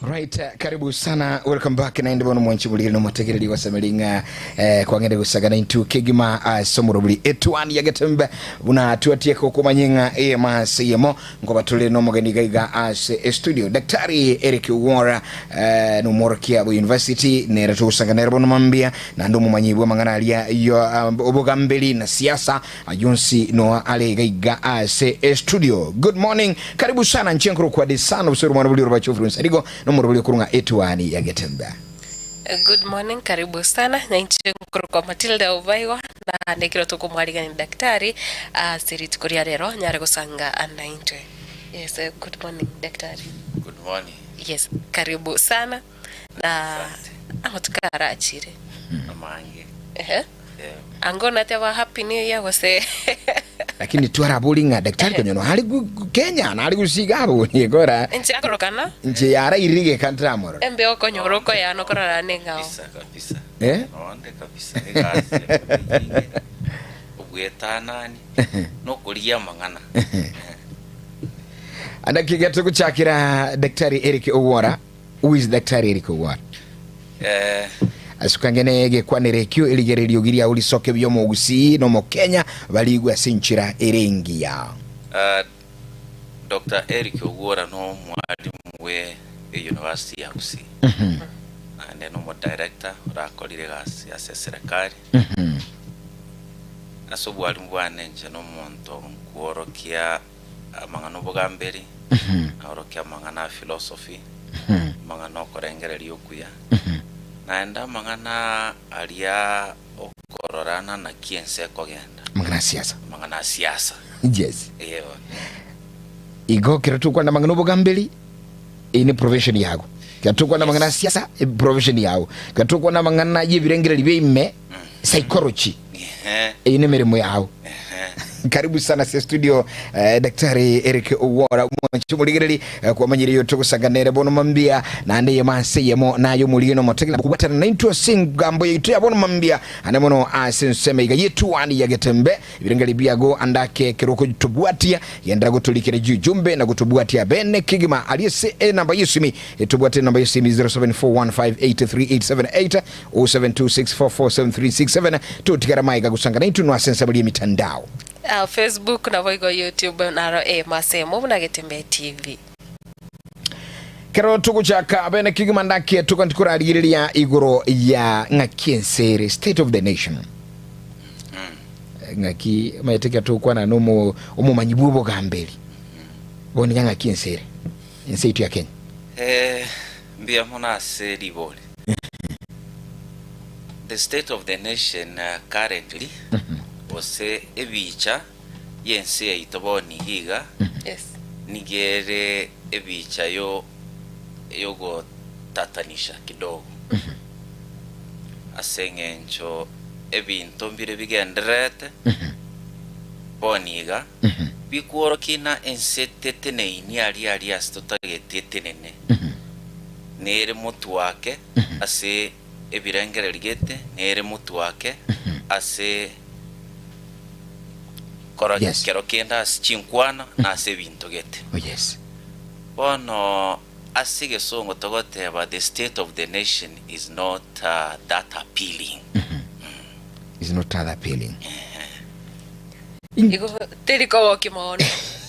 Right, eh, karibu sana welcome back naende bono mwanchi burire nomotegereri gosemeri ng'a eh, kwang'ende gosagana intu kegima ase omorobori etuani ya getembe buna twatieka okomanya ng'a eyemo ase eyemo nkoba tore nomogeni iga iga ase estudio daktari Eric Owora eh, nomworokia bwa university nere togosanga nere bono mambia naende omomanyi bwa amang'ana aria yo um, obogamberi na siasa Ayonsi noa are iga iga ase estudio. Good morning, karibu sana nche nkorokwa Desano busoro mwana buri orobache ofurunsa rigo nomorobori okorung'a etuani ya Getembe. Good morning, karibu sana nainche nkorokwa Matilda Obaigwa na nekero tokomwarigania daktari ase rituko ria rero nyare gosanga naintwe. Yes, good morning daktari. Good morning. Yes, karibu sana na Asante. amatuko arachire. Amange. Ehe. Eh, Ango nateba happy new year gose. Lakini twarabori ng'a daktari konya no ari gu- gu- Kenya nari gusiga abori gora Inche akorokana nche yarairire geka ntiramorora. embe okonyora okoyana okorora neng'ao. Kabisa kabisa. Eh? Nonde kabisa egasi enyinge obwetanani nokorigia amang'ana. Eh. Andaki getogochakera Daktari Eric Owora Who is Daktari Eric Owuor? Eh, Asukangene egekwanero ekio erigere eriogi riao risoke buya omogusii na omokenya barigwe ase enchera ere engiya. ah, Dr. Eric Owuora no omwalimu bwe University ya Gusii naende no omodirector orakorire egasi ase eserekari. Ase obwalimu bwane inche nomonto nkworokia amang'ana obogamberi, naorokia amang'ana a philosophy, amang'ana okorengereria okuya, naende amang'ana aria okororana naki ense ekogenda, Amang'ana a siasa. amang'ana a siasa. Yes. Ee bono. Igo kero tokwana amang'ana obogamberi, eye ne profession yago. Kero tokwana amang'ana a siasa, e profession yago. Kero tokwana amang'ana y'ebirengererio bia ime, psychology, Ehe, eye nemeremo yao. ehe. Karibu sana ase studio eh, Daktari Eric Owora mwanchi omorigereri eh, kwamanyire yo togosanganere bono mambia naende eyemo ase eyemo naye omorige nomotegera kobwatana naintwe ase engambo yaito ya bono mambia ande mono ase ensemo iga yetuani ya Getembe ebirengeri biago andake kero okotobwatia gendera gotorikera ujumbe na gotobwatia bene kegima aria ase enamba yesimi etobwate enamba yesimi 0741583878 0726447367 totigara maiga gosangana intwe no ase ensemo ria emitandao. Ah, Facebook nabo igo YouTube naro e masemo buna Getembe TV. Kero togochaka bene kegima ndake toganti korarigereria igoro ya ng'aki ense ere state of the nation ng'aki omanyete ekero togokwana na omo omomanyi bwa obogamberi bono iga ng'aki ense ere ense yaito ya Kenya. Eh, mbuya mono ase ribori. The state of the nation uh, currently gose ebicha y'ense yaito bono iga iga Yes. nigo ere ebicha yo yogotatanisha kidogo ase eng'encho ebinto mbire bigendererete bono iga bikworokia ng'a ense teteneini aria aria ase totagete etenene nere motwake ase ebirengererio gete, nere motwake ase koro Yes. kero kende ase chinkwana na ase ebinto gete. Oh yes. Bono ase egesongo togoteba the state of the nation is not uh, that appealing. Is not that appealing. Igo teri kogokia mono.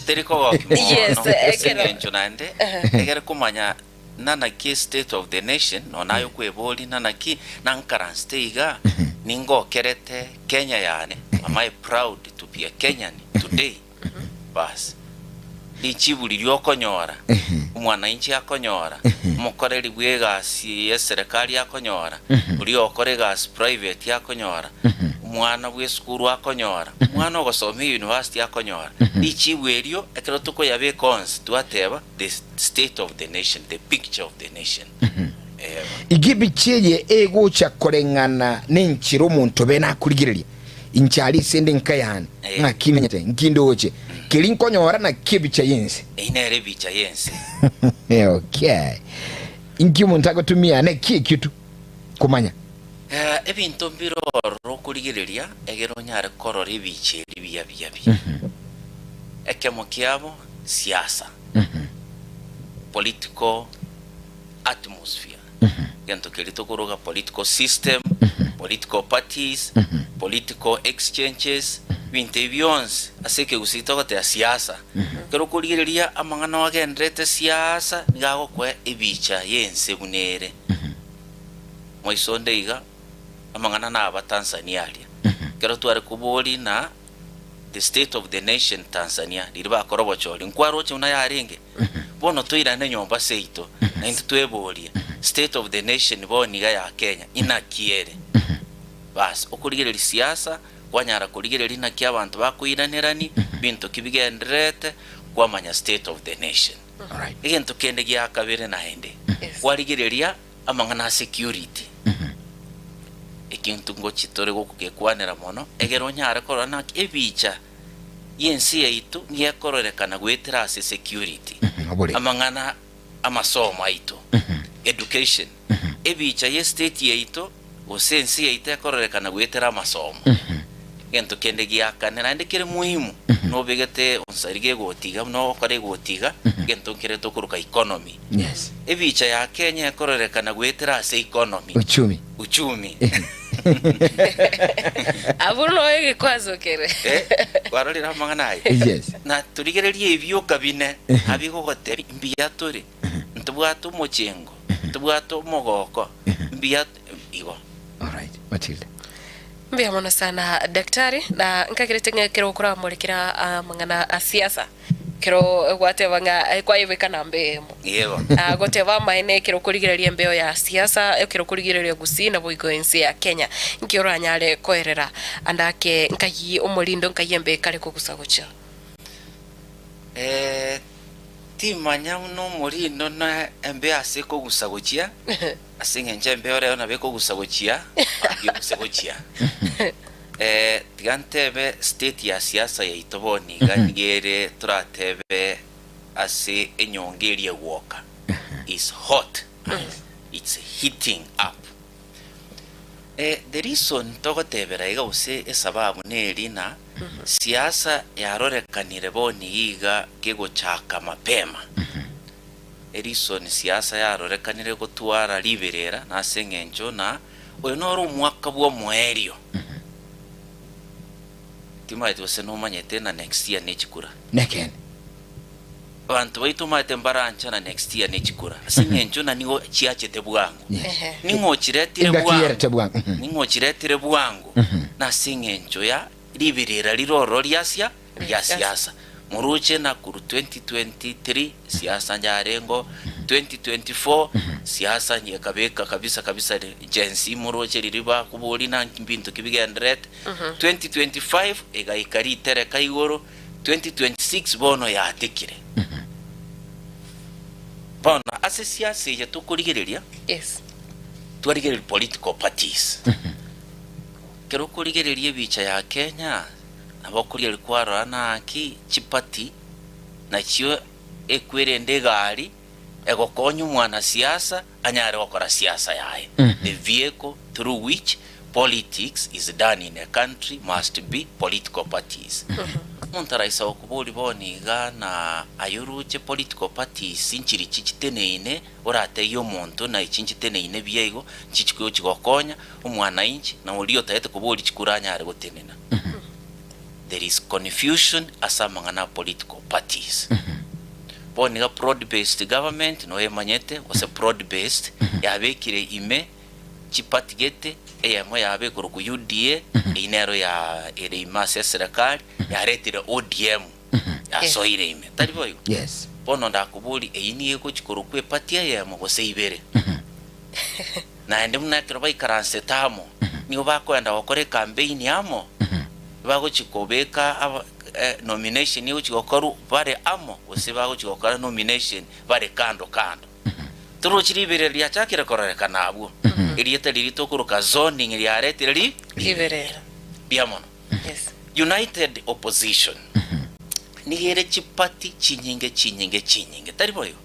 Teri kogokia mono Yes, ase ekero- eng'encho naende egere komanya Nanaki state of the nation nonya naye okweboria nanaki nankaransete iga ningokerete Kenya yane am I proud to be a Kenyan today bas richibu riria okonyora omwananchi akonyora omokoreri bwa egasi ye serikali akonyora oria ogokora egasi private akonyora omwana bwa esukuru akonyora omwana ogosoma university akonyora richibu erio ekero tokoyabeka onsi twateba the state of the nation, the picture of the nation. Eh, Iga ebichie eye egocha koreng'ana nenchera omonto bene akorigereria. Inche aria ase ende nka yane, Eh. ng'aki menyete, nki ndoche, keri nkonyora naki ebicha y'ense. Eyio nere ebicha y'ense. Okay. Inki omonto agotumia neki ekio tu komanya? Eh, ebinto mbire ororo okorigereria egere onyare korora ebicha eri buya buya buya. Ekemo kiabo, siasa. Political Yes. atmosphere, egento keria tokoroka political system, political parties, political exchanges, ebinto ebi bionsi ase ekegusii togoteba siasa. Ekero okorigereria amang'ana oagenderete siasa nigo agokoa ebicha y'ense buna ere. Moiso onde iga, amang'ana naba Tanzania aria. Ekero tware koboria na the state of the nation Tanzania, riria bakora obochori, nkwaroche buna yarenge? Bono toirane nyomba seito, naintwe tweborie, state of the nation bono iga ya Kenya, inaki ere? Bas, okorigereria siasa, kwanyara korigereria inaki abanto bakoiranerani, binto ki bigendererete, kwamanya state of the nation. Alright. Egento kende gia kabere naende, Yes. kwarigereria amang'ana a security. Ekinto ngochi tore gokogekwanera mono, egere onyare korora naki ebicha y'ense yaito nigo ekororekana goetera ase security, Oboremi. amang'ana amasomo aito, education, ebicha ye state yaito gose ense yaito ekororekana goetera amasomo. Egento kende giakane naende kere muhimu, nobegete onsari gegotiga buna ogokora egotiga, egento nkere tokoroka economy. Yes. Ebicha ya Kenya ekororekana goetera ase economy, Uchumi. uchumi. Abwo noo egekwaso kere. Eh, kwarorire amang'ana aya? Yes. Na torigererie ebioka bine abigogotebia mbuya tore, ntobwate omochengo, ntobwate omogoko, mbuya igo. Alright. Matilda. Mbuya mono sana daktari, na nkagerete ng'a ekero okoramorekera amang'ana a siasa, ekero gwateba ng'a kwayebeka namba eyemo. Yebo. Ah, goteba amaene ekero okorigereria embeo ya siasa, ekero okorigereria Gusii naboigo ense ya Kenya, nki oranyare koerera ande ake nkai omorindo nkai embeo ekare kogusa gochia? Eh, timanya buna omorindo na embeo ase ekogusa gochia, ase eng'encho embeo rero nabo ekogusa gochia, mambia eguse gochia. Eh, tiga ntebe state ya siasa yaito bono iga nigo ere toratebe ase enyonga eria egwoka, is hot, it's heating up. Eh, the reason togotebera iga gose esababu neri ng'a siasa yarorekanire bono iga kegochaka mapema. Ereason siasa yarorekanire gotwara riberera nase eng'encho ng'a oyo noro omwaka bw'omoerio. Timaeti gose nomanyete na next year ne chikura. Nekeene. Abanto baito omanyete mbarancha na next year ne chikura ase eng'encho na nigo chiachete bwango. Yes. Ehe. Ning'o ochiretire Engaki bwango? yerete bwango. Mhm. Ning'o ochiretire bwango? Nase eng'encho ya riberera rire ororo riasia ria siasa. Moroche Nakuru 2023 siasa nyarengo 2024 siasa nyekabeka kabisa kabisa Gen Z moroche riria bakoboria nanki mbinto ki bigendererete 2025 egaika ritereka igoro 2026 bono yatekire. Bono ase siasa eye tokorigereria Yes. twarigereria political parties. Ekero okorigereria ebicha ya Kenya Nabo okorigereria kwarora naki chipati nachio ekwerende egari egokonya omwanasiasa anyare gokora siasa yaye. The vehicle through which politics is done in a country must be political parties. Omonto araisa gokoboria bono iga na aye oroche political parties nchirichi chiteneine oratebie omonto na echi nchiteneine buya igo nchichi gochi gokonya omwanainchi na oria otagete koboria chikura anyare gotenena. There is confusion ase amang'ana a political parties. Bono iga broad based government noemanyete gose broad based yabekire ime chiparty gete eyemo yabo ekorokwa UDA eyio nero ya ere ime ase eserekari yaretire ODM yasoire ime tari boigo? Yes. Bono ndakoborie eyio nigo egochi korokwa eparty eyemo gose ibere? Naende buna ekero baikaransete amo, nigo bakoenda gokora ekampeini amo, bagochia kobeka aba nomination egochia gokorwa bare amo, gose bagochia gokora nomination bare kando kando. Torochi riberera riachakire kororekana abwo, erieta riria tokoroka zoning riaretire ri Riberera. mbuya mono. Yes. United Opposition nigo ere chiparty chinyinge chinyinge chinyinge, tari boigo?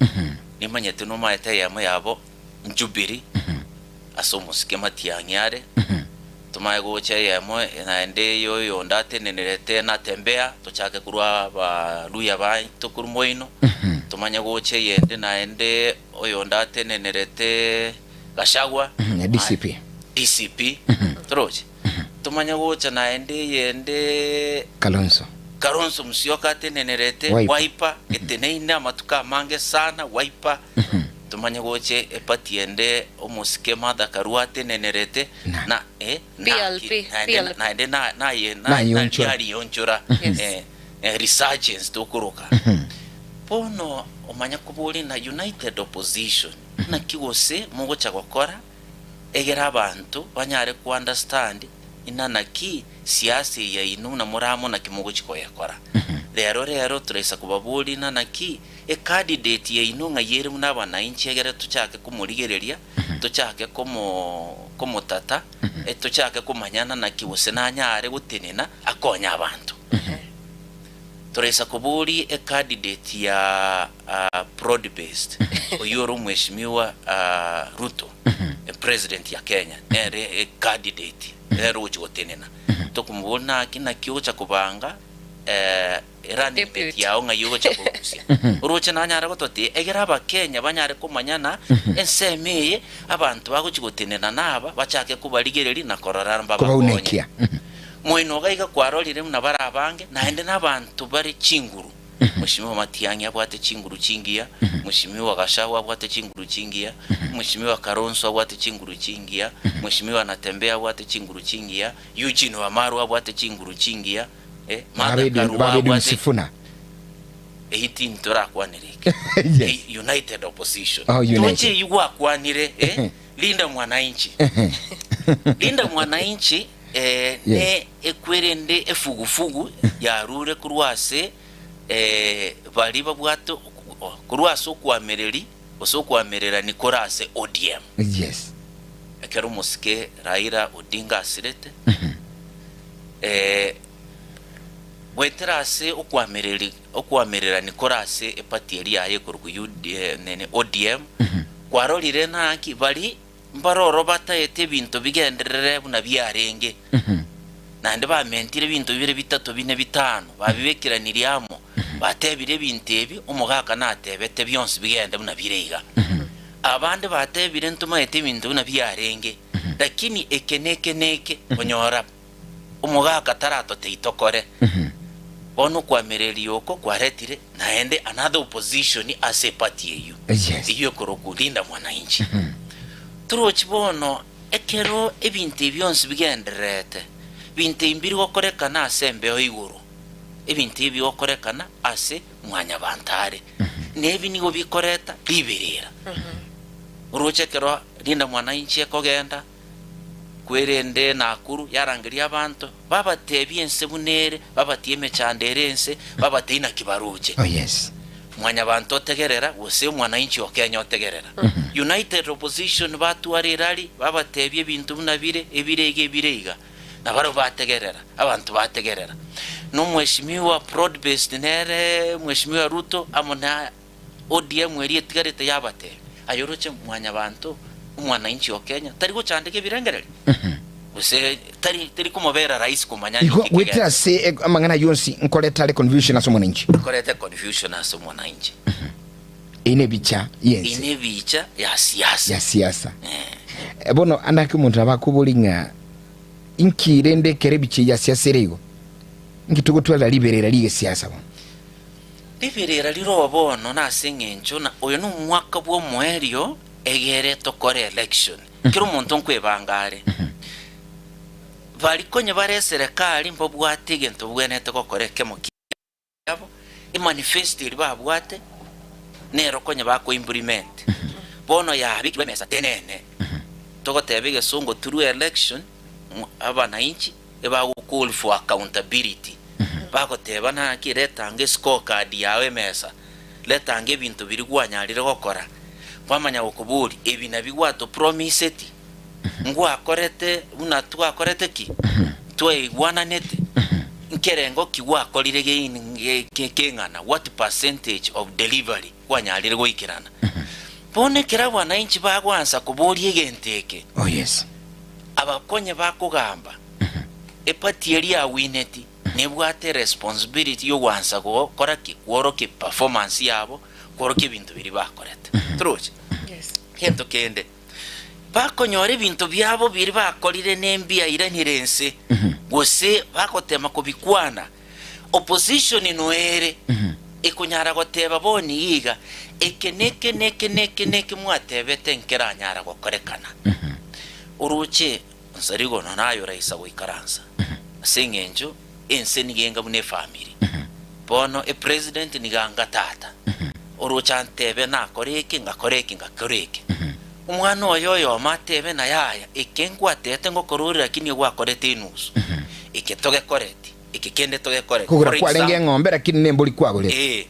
Nimanyete nomaete eyemo yabo Jubilee ase omosike matiang'i are, tomae gocha eyemo naende eye oyonde atenenerete natembea, tochake korwa abaluya baito korwa moino. Tomanye gocha eyende naende oyonde atenenerete Gachagua. DCP. DCP. Toroche? Tomanye gocha naende eyende Kalonzo. Kalonzo Musyoka atenenerete Wiper. Wiper, eteneine amatuko amange sana Wiper. Tomanye gocha eparty ende omosike Martha Karua atenenerete Na. na eh, PLP, naki naende PLP. naende na naye na- Nayonchora. narionchora Yes. eh, eh, resurgence tokoroka bono omanye koboria na united opposition naki gose mogocha gokora egere abanto banyare ko understand ina naki siasa eye yaino buna more amo naki mogochi koyekora. Rero rero toraisa kobaboria ina naki ecandidate yaino ng'ai ere buna abanainchi egere tochake komorigereria, tochake komo komotata, tochake komanyana naki gose nanyare gotenena akonye abanto. Toraisa koboria ecandidate ya broad based oyio ore omweshimiwa Ruto president ya Kenya nere ecandidate nere ogochi gotenena tokomoboria naki naki ogocha kobanga running mate Deputy. yao ng'ai ogocha korusia oroche nanyare gototia egere abakenya banyare komanyana ensemo eye abanto bagochi gotenena naba bachake kobarigereria na korora mbabakonye Kobaunekia. Moino iga iga kwarorire buna bare abange, naende nabanto bare chinguru. Mweshimiwa Matiang'i abwate chinguru chingiya, Mweshimiwa Gachagua abwate chinguru chingiya, Mweshimiwa Kalonzo abwate chinguru chingiya, Mweshimiwa Natembeya abwate chinguru chingiya, Eugene Wamalwa abwate chinguru chingiya, eh, Martha Babedi Karua babedi abwate Msifuna. Eyio tintorakwanere eke. Yes. E- United Opposition. Oh, United. Toche eyio gwakwanire, eh, Linda Mwananchi. Linda Mwananchi eh, Yes. ne ekwerende efugufugu yarure korwa ase eh, baria babwate korwa ase okwamereri gose okwamererani kore ase ODM. Yes. Ekero omosike Raila Odinga asirete, eh, goetera ase okwamereri okwamererani kore ase eparty eria yaye ekorokwa UD nini ODM, kwarorire naki baria mbaroro bataete ebinto bigenderere buna biarenge, naende bamentire ebinto bibere bitato bine bitano, babibekeranirie amo, batebire ebinto ebi omogaka natebete bionsi bigende buna bire iga. Abande batebire ntomaete ebinto buna biarenge, lakini eke neke neke, onyora omogaka taratotei tokore. Bono okwamereria oko kwaretire naende another opposition ase eparty eyio. Yes. Eyio ekorokwa Linda Mwananchi. Torochi bono ekero ebinto ebi bionsi bigendererete, binto ebi mbiri gokorekana ase embeo igoro, ebinto ebi bigokorekana ase mwanyabanto are. Na ebi nigo bikoreta riberera. Oroche ekero Linda Mwananchi ekogenda, Kwerende Nakuru yarangeria abanto, babatebie ense buna ere, babatie emechando ere ense, babatebie naki baroche. Oh yes. Mwanyabanto otegerera, gose omwananchi o Kenya otegerera. United Opposition batware erari, babatebie ebinto buna bire, ebire iga ebire iga. Na barabwo bategerera, abanto bategerera. Na omweshimiwa broad based nere mweshimiwa Ruto amo na ODM eria etigarete yabatebia, Aye oroche Mwanyabanto, omwananchi o Kenya, tari gochandeka ebirengererio, gose tari teri komobera rahisi komanya Igo ninki goetera kegenda. ase e- amang'ana ayio onsi nkoreta are confusion ase omwananchi. Nkorete confusion ase omwananchi. Eye nebicha Eye y'ense nebicha ya siasa. ya siasa. Eh. Eh, Bono ande ake omonto nabo akobori ng'a inki rende ekero ebicha eye ya siasa ere igo? Inki togotwarera riberera ri'egesiasa bono? Riberera riroa bono nase engencho na oyo nomwaka bw'omoerio egere tokore election. Kera omonto nkwebanga are. Bari konye bare eserekari mbabwate egento babwenerete gokora ekemo kiabo, emanifesto eria babwate nero konye bako implement. Bono yabekirwe emesa tenene. Togoteba egesongo through election, abanainchi ebago call for accountability, bagoteba naki reta ange scorecard yao emesa, reta ange ebinto biria gwanyarire gokora, kwamanya gokoboria ebi nabi gwato promiseti, ngwakorete buna twakorete ki? Twaigwananete, nkerengo ki gwakorire gein keng'ana, what percentage of delivery kwanyarire goikerana. Bono ekero abanainchi bagwansa koboria egento eke, Oh yes. Abakonye bakogamba, eparty eria yawineti nebwate responsibility yogwansa gokora ki? Kworokia performance yabo, Kworokia ebinto biria bakorete. Toroche? Gento kende, bakonyora ebinto biabo biria bakorire nembiairanire ense, gose bagotema kobikwana, opposition noere ekonyara goteba bono iga, eke neke neke neke neke mwatebete nkeranyara gokorekana. Oroche nsarigo nonya naye oraisa goikaransa ase eng'encho ense nigo enga buna efamiri. Bono epresident nigo anga tata, oroche antebe nakore eke ngakore eke ngakore eke. Omwana oye oyomo atebe na yaya eke nkwatete ngokora ore lakini gwakorete enusu, eke togekoreti, eke kende togekoreti. Kogora For kwarenge example, eng'ombe lakini nembori kwagorete. ee,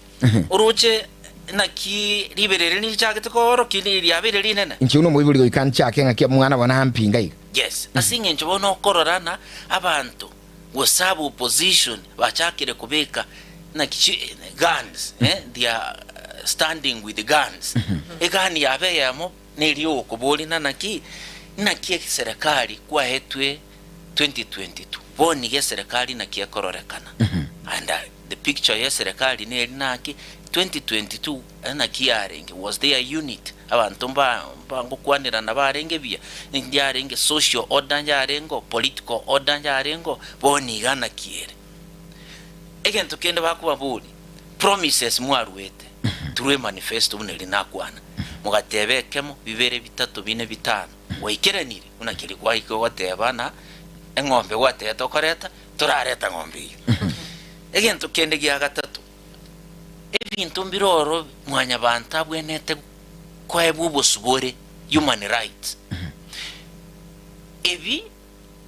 oroche naki riberera eri richagete koorokia riabeire rinene. Inche buna omoibori goika nchake ng'aki omwana bono ampinga iga. Yes, ase eng'encho bono okorora na abanto gose aba opposition bachakire kobeka naki chi guns eh, they are standing with guns. Egun yabo eyemo neria ogokoboria naki naki eserikari kwaetwe 2022 bono iga eserikari naki ekororekana and the picture ya eserikari neri naki 2022 naki yarenge was there unity abanto mba mbangokwanerana barenge buya ndiarenge social order yarengeo political order yarengeo bono iga naki ere. Egento kende bakobaboria promises mwaruete through emanifesto buna eria nakwana mogateba ekemo bibere bitato bine bitano Gwaikeranire buna keria gwaika goteba na eng'ombe gwatebete okoreta, torareta ng'ombe eyio. Egento kende gia gatato, ebinto mbire oro mwanyabanto abwenerete koebwa obosibore, human rights. Ebi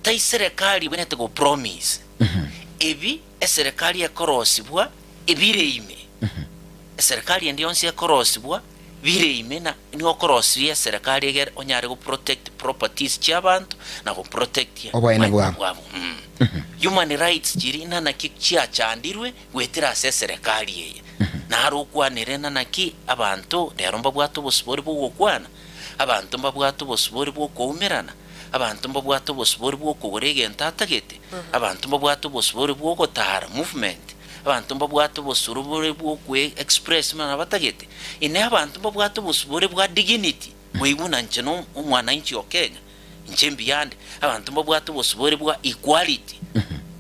tai serekari ebwenerete go promise, ebi eserekari ekorosibwa ebire ime. Eserekari ende yonsi ekorosibwa bire ime na nigo okorosiria eserekari egere onyare go protect properties chiabanto na go protect Oboene bwabo. bwabo. Human rights chiria ng'a naki chiachandirwe goetera ase eserekari eye. Naro okwanere ng'a naki abanto rero mbabwate obosibore bwa ogokwana, abanto mbabwate obosibore bwa okoumerana, abanto mbabwate obosibore bwa okogora egento atagete, abanto mbabwate obosibore bwa ogotara, movement. Abanto mbabwate obosuro bore bw'okwe express buna nabatagete. Inee abanto mbabwate obosubore bwa dignity koigwa buna inche no omwananchi o Kenya, inche mbuya nde. Abanto mbabwate obosubore bwa equality,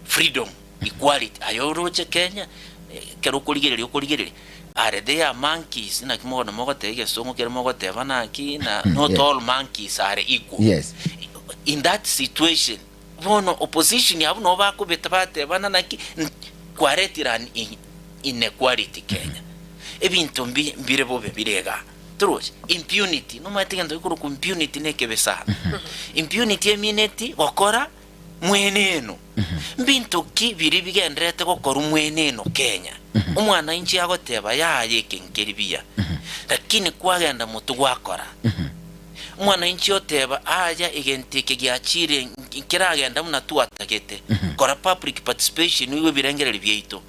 freedom, equality. Aye oroche Kenya, ekero okorigereria okorigereria, are there monkeys naki mono mogoteba egesongo kere mogoteba naki na not Yeah. all monkeys are equal. Yes. In that situation, Bono opposition abwo nabo bakobeta batebana naki kwaretire an inequality Kenya. Ebinto mbi mbire bobe bire igaa. Torochi? Impunity, nomanyete egento gekorokwa impunity na ekebe sana. Impunity emineti gokora mweneno. Mbinto ki biria bigendererete gokorwa mweneno Kenya? Omwananchi agoteba yaya eke nkeri buya, lakini kwagenda motwe gwakora. Omwananchi oteba, Aya, egento eke giachire, nkeragenda buna twatagete. Kora public participation oigwe ebirengererio biaito.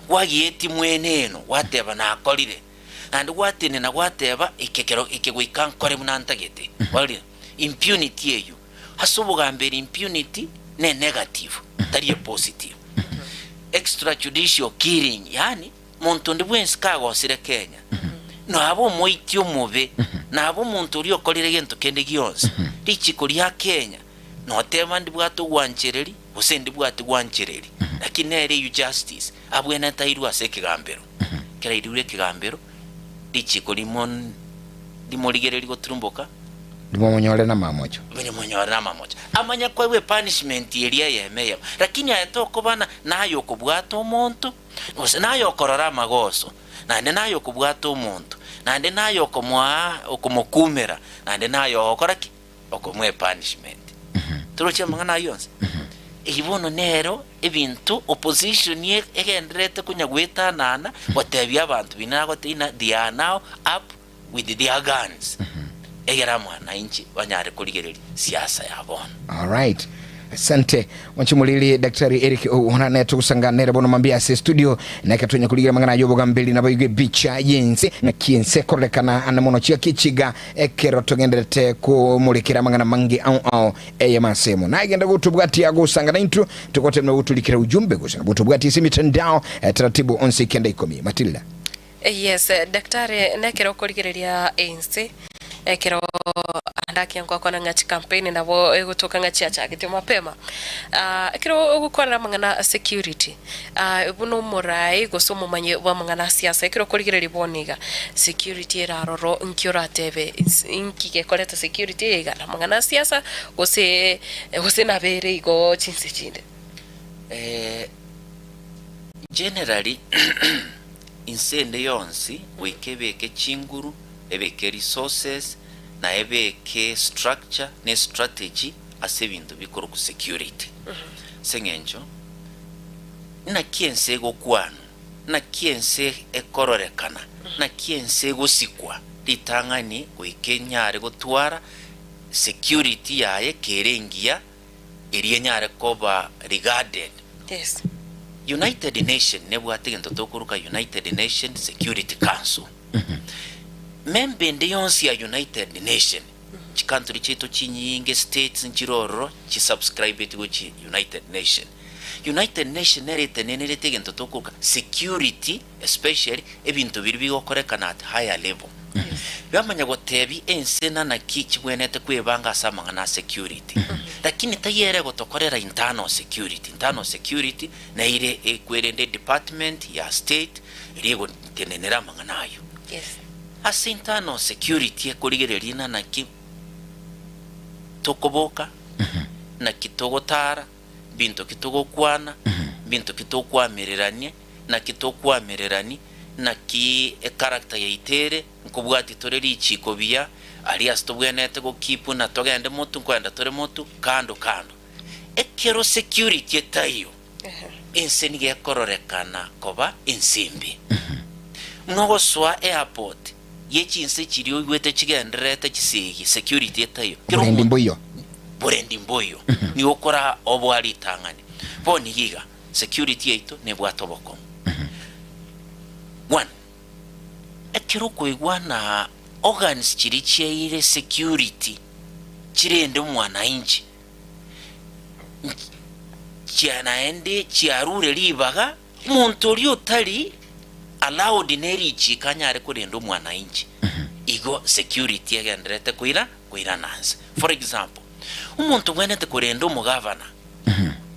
Gwagieti mweneno, gwateba nakorire. Naende gwatenena gwateba eke kero eke goika nkore buna ntagete. Kwarorire? Impunity eyio. Ase obogamberi impunity ne negative, tari epositive. Extrajudicial killing, yaani Monto onde bwensi kagosire Kenya, nabe omoiti omobe, nabe omonto oria okorire gento kende gionsi, richiko ria Kenya noteba ndibwate ogwanchereri gose ndibwati gwanchereri, lakini nere eyio justice abwenerete airwe ase ekegambero. Ekero airirwe ekegambero, richiko rimo rimorigererie goturumboka. Rimomonyore namamocho. Rimonyore namamocho. Amanye koegwa epunishment eria eyemo eyemo. Lakini aye tokobana naye okobwata omonto. Gose naye okorora amagoso, naende naye okobwata omonto, naende naye okomoa okomokumera, naende naye ogokora ki? Okomoa epunishment. Torochi amang'ana ayio onsi? Eyio bono nero ebinto opposition e- egendererete konya goetanana, gotebia abanto buna nagotebia ng'a they are now up with their guns, egere amwananchi banyare korigereria siasa ya bono. Alright. Asante mwanche molili Daktari Eric Owona ne togosanga nere bono mambia ase studio neke tonya korigira mang'ana y'obogamberi nabo igwe bicha yense naki ense kororekana ane mono chiaki chiga ekero togenderete komorekera amang'ana mange ao ao eye masemo nagenda gotobwatia gosanga naintwe togotemna gotorikera ujumbe gose nabo tobwatie ase emitandao eh, taratibu onse ikenda ikomi Matilda. Yes, daktari nekero okorigereria ense ekero ande akia ngwakwana ng'a chikampeni nabo egotoka ng'a chiachagete mapema. Ah, ekero ogokwanera amang'ana a security, ah, buna omorai gose omomanyi bw'amang'ana a siasa, ekero okorigereria bono iga, security ere aroro nki oratebe ins- inki gekoreta security eye iga, namang'ana a siasa gose gose nabere igo chinse chinde? Generally inse ende yonsi goika ebeke chinguru, ebeke resources, na ebeke structure ne strategy ase ebinto bikorokwa security. Ase eng'encho, naki ense egokwanwa, naki ense ekororekana, naki ense egosikwa, ritang'ani goika enyare gotwara security yaye kere engiya eria enyare koba regarded. Yes. United Nation nebwate egento tokoroka United Nation Security Council. Member ende yonsi ya United Nation, chicountry chiaito chinyinge, states nchire ororo chisubscribeti gochia United Nation. United Nation nere etenenerete egento tokoroka security especially ebinto biria bigokorekana at higher level. Bamanya gotebia ense na naki chibwenerete kwebanga ase amang'ana a security. Lakini taiyo ere egotokorera internal security. Internal security neire ekwerende department ya state eria egotenenera amang'ana ayio. Yes. Ase internal security ekorigereria na naki tokoboka, naki togotara, mbinto ki togokwana, mbinto ki tokwamererania, naki tokwamererani, naki echaracter yaito ere, nkobwatia tore richiko buya, aria ase tobwenerete gokeep na togende motu nkoenda tore motu, kando kando. Ekero security etaiyo, ense nigo ekororekana koba ense embe. Buna ogosoa airport ye chinse chiria oigwete chigendererete chisegi, security etaiyo, kera Oborendi omonto mboiyo. borendi mboiyo, nigo okora oboa ritang'ani. Bono iga iga, security yaito nebwate obokong'u. One, ekero okoigwana organs chiria chiaire security chirende omwananchi, chia naende chiarure ribaga, omonto oria otari allowed ne richiko anyare korenda omwananchi, igo security egendererete koira koirana nse. For example, omonto obwenerete korenda omogavana,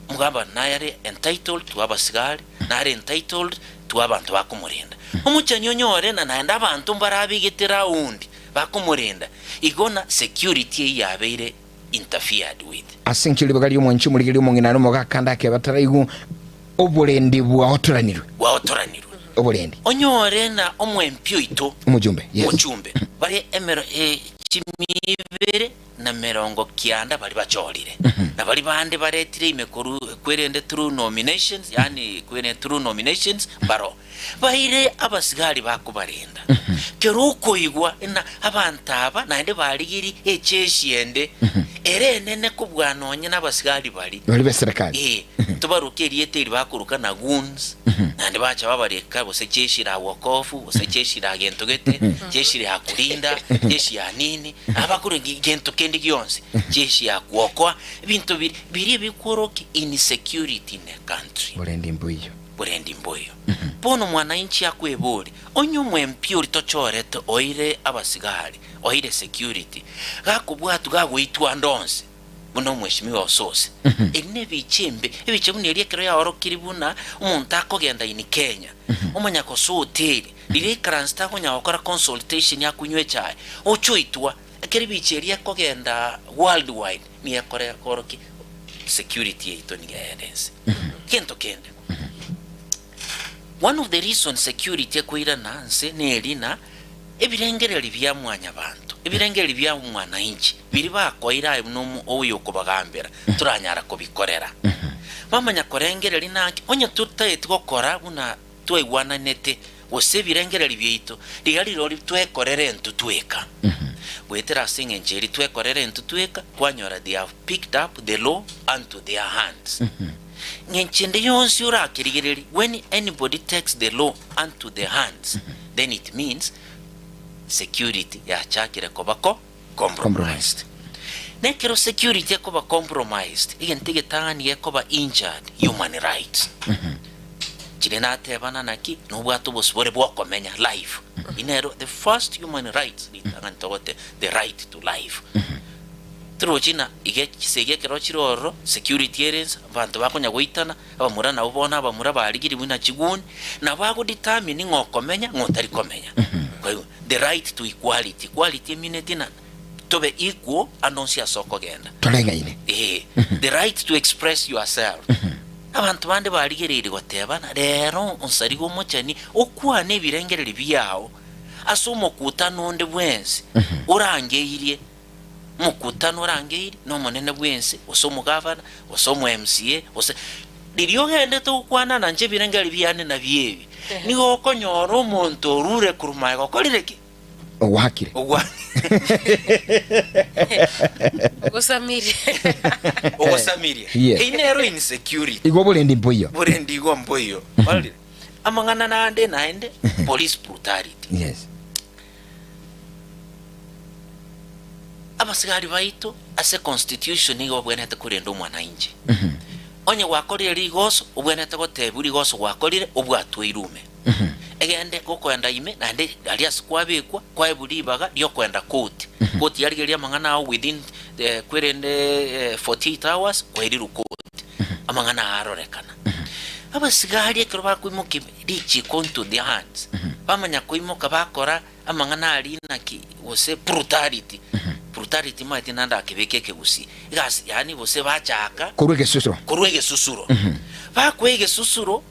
omogavana naye are entitled to abasigari, nare entitled to abanto bakomorenda. Omochani onyore na naende abanto mbarabegete round bakomorenda, igo na security eyio yabeire interfered with. Ase enchera ribaga ri'omwanchi omorigereria omong'ina na omogaka ande akeba taraigwa oborendi bwaotoranirwe. Bwaotoranirwe. Oborendi. Onyore na omwempi oito. Omojumbe, yes. Omochumbe. Bare emero e chimia ibere na merongo kianda baria bachorire, na baria bande baretire ime korwa kwerende through nominations, yaani kwerende through nominations mbaro. Baire abasigari bakobarenda. Kero okoigwa ng'a abanto aba naende barigirie echeshi ende ere enene kobua nonye nabasigari baria. Baria b'eserekari. Ee, tobaroke erieta eri bakoroka na goons, naende bacha babareka gose jeshi la wokovu, gose jeshi la gento gete, jeshi ya kulinda, jeshi ya nini, abakore gento kende gionsi, jeshi ya kuokoa, ebinto biri biria bikworokia insecurity in a country. Borendi mbuya. Borendi mboiyo. Bono mwananchi akweborie, Onye omwempi oria tochorete oire abasigari, oire security, gakobwatwa gagoitwa ande onsi, buna omweshimiwa Osose, eri nebicha embe, ebicha buna eria ekero yaorokirie buna omonto akogenda in Kenya, omanya gosoa hoteli, riria aikaransete akonya gokora consultation akonywa echae, oche oitwa, ekero ebicha eria ekogenda worldwide, nigo ekore korokia security yaito nigo ere ense. Gento kende, one of the reasons security ekoirana nse neri na ebirengererio bia mwanyabanto, ebirengererio bia mwananchi biria bakoira aye buna omo oyo okobagambera toranyara kobikorera. Bamanya korengereria naki onye totaeti gokora buna twaigwananete gose ebirengererio biaito, riga rirorio twekorere intwe tweka. Goetera ase eng'encho eria twekorere intwe tweka, kwanyora they have picked up the law unto their hands. Ng'encho ende yonsi orakerigererie, when anybody takes the law unto the hands, then it means security yachakire koba ko compromised. Na ekero security ekoba compromised, egento egetang'ani gekoba injured, human rights. Chire natebana naki nobwate obosibore bw'okomenya, life. Inero the first human rights ritang'ani togote the right to life. Tirochi na iga chisegi ekero chire ororo, security ere inse, abanto bakonya goitana, abamura nabwo bono abamura barigiri buna chiguni, nabo ago determine ng'a okomenya ng'a otari komenya. Kwaigwa? The right to equality, equality emineti na tobe equal ande onsi ase okogenda. Toreng'aine. Ee, the right to express yourself. Abanto bande barigereirie gotebana, Rero onsariga omochani okwane ebirengererio biao ase omokutano onde bwensi orangeirie, omokutano orangeirie nomonene bw'ense, gose omogavana, gose omo MCA, gose riria ogendete gokwana nanche ebirengererio biane nabio ebi, nigo okonyora omonto orure korwa magega okorire ki? Ogwakire. Ogwa Ogosamirie. Ogosamirie. Yes. Eyio nero insecurity. Igo oborendi mboiyo. Borendi igo mboiyo. Ororire? Amang'ana nande naende police brutality. Yes. Abasigari baito ase constitution nigo babwenerete korenda omwananchi. Onye gwakorire rigoso, obwenerete gotebwa rigoso gwakorire obwatwe irume. Egende gokoenda ime naende aria ase kwabekwa kwaebwa ribaga riokoenda koti. Koti yarigereria amang'ana ao within kwerende 48 hours kwairirwe koti. Amang'ana aya arorekana. Abasigari ekero bakoimokia richiko into their hands, bamanya koimoka bakora amang'ana aria naki gose brutality, brutality omanyete naende akebeka ekegusii, egasi yaani gose bachaka Korwa egesusuro. korwa egesusuro. Bakoa egesusuro,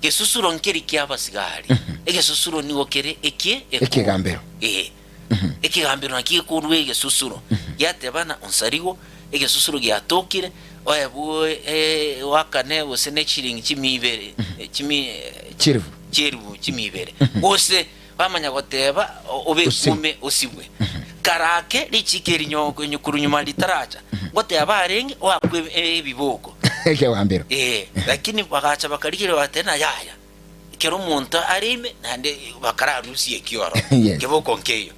gesusuro nkeri kia abasigari, egesusuro nigo kere ekie ekoro. Ekegambero. Ee. Ekegambero nakio gekorwa egesusuro, giatebana onsarigo, egesusuro giatokire, oebwe oakane gose ne chiringi chimia ibere, chimi Chielfu. chielfu chimia ibere, gose Bamanya goteeba, Obekume osibwe. Karake richiiko eri korwa nyuma ritaracha, ngoteeba arenge oakwe ebiboko. Ekegambero. Ee, lakini bagacha bakarigereria bagateba ng'a yaya, ekero omonto are ime naende bakararusie ekioro, Yes. keboko nkeiyo.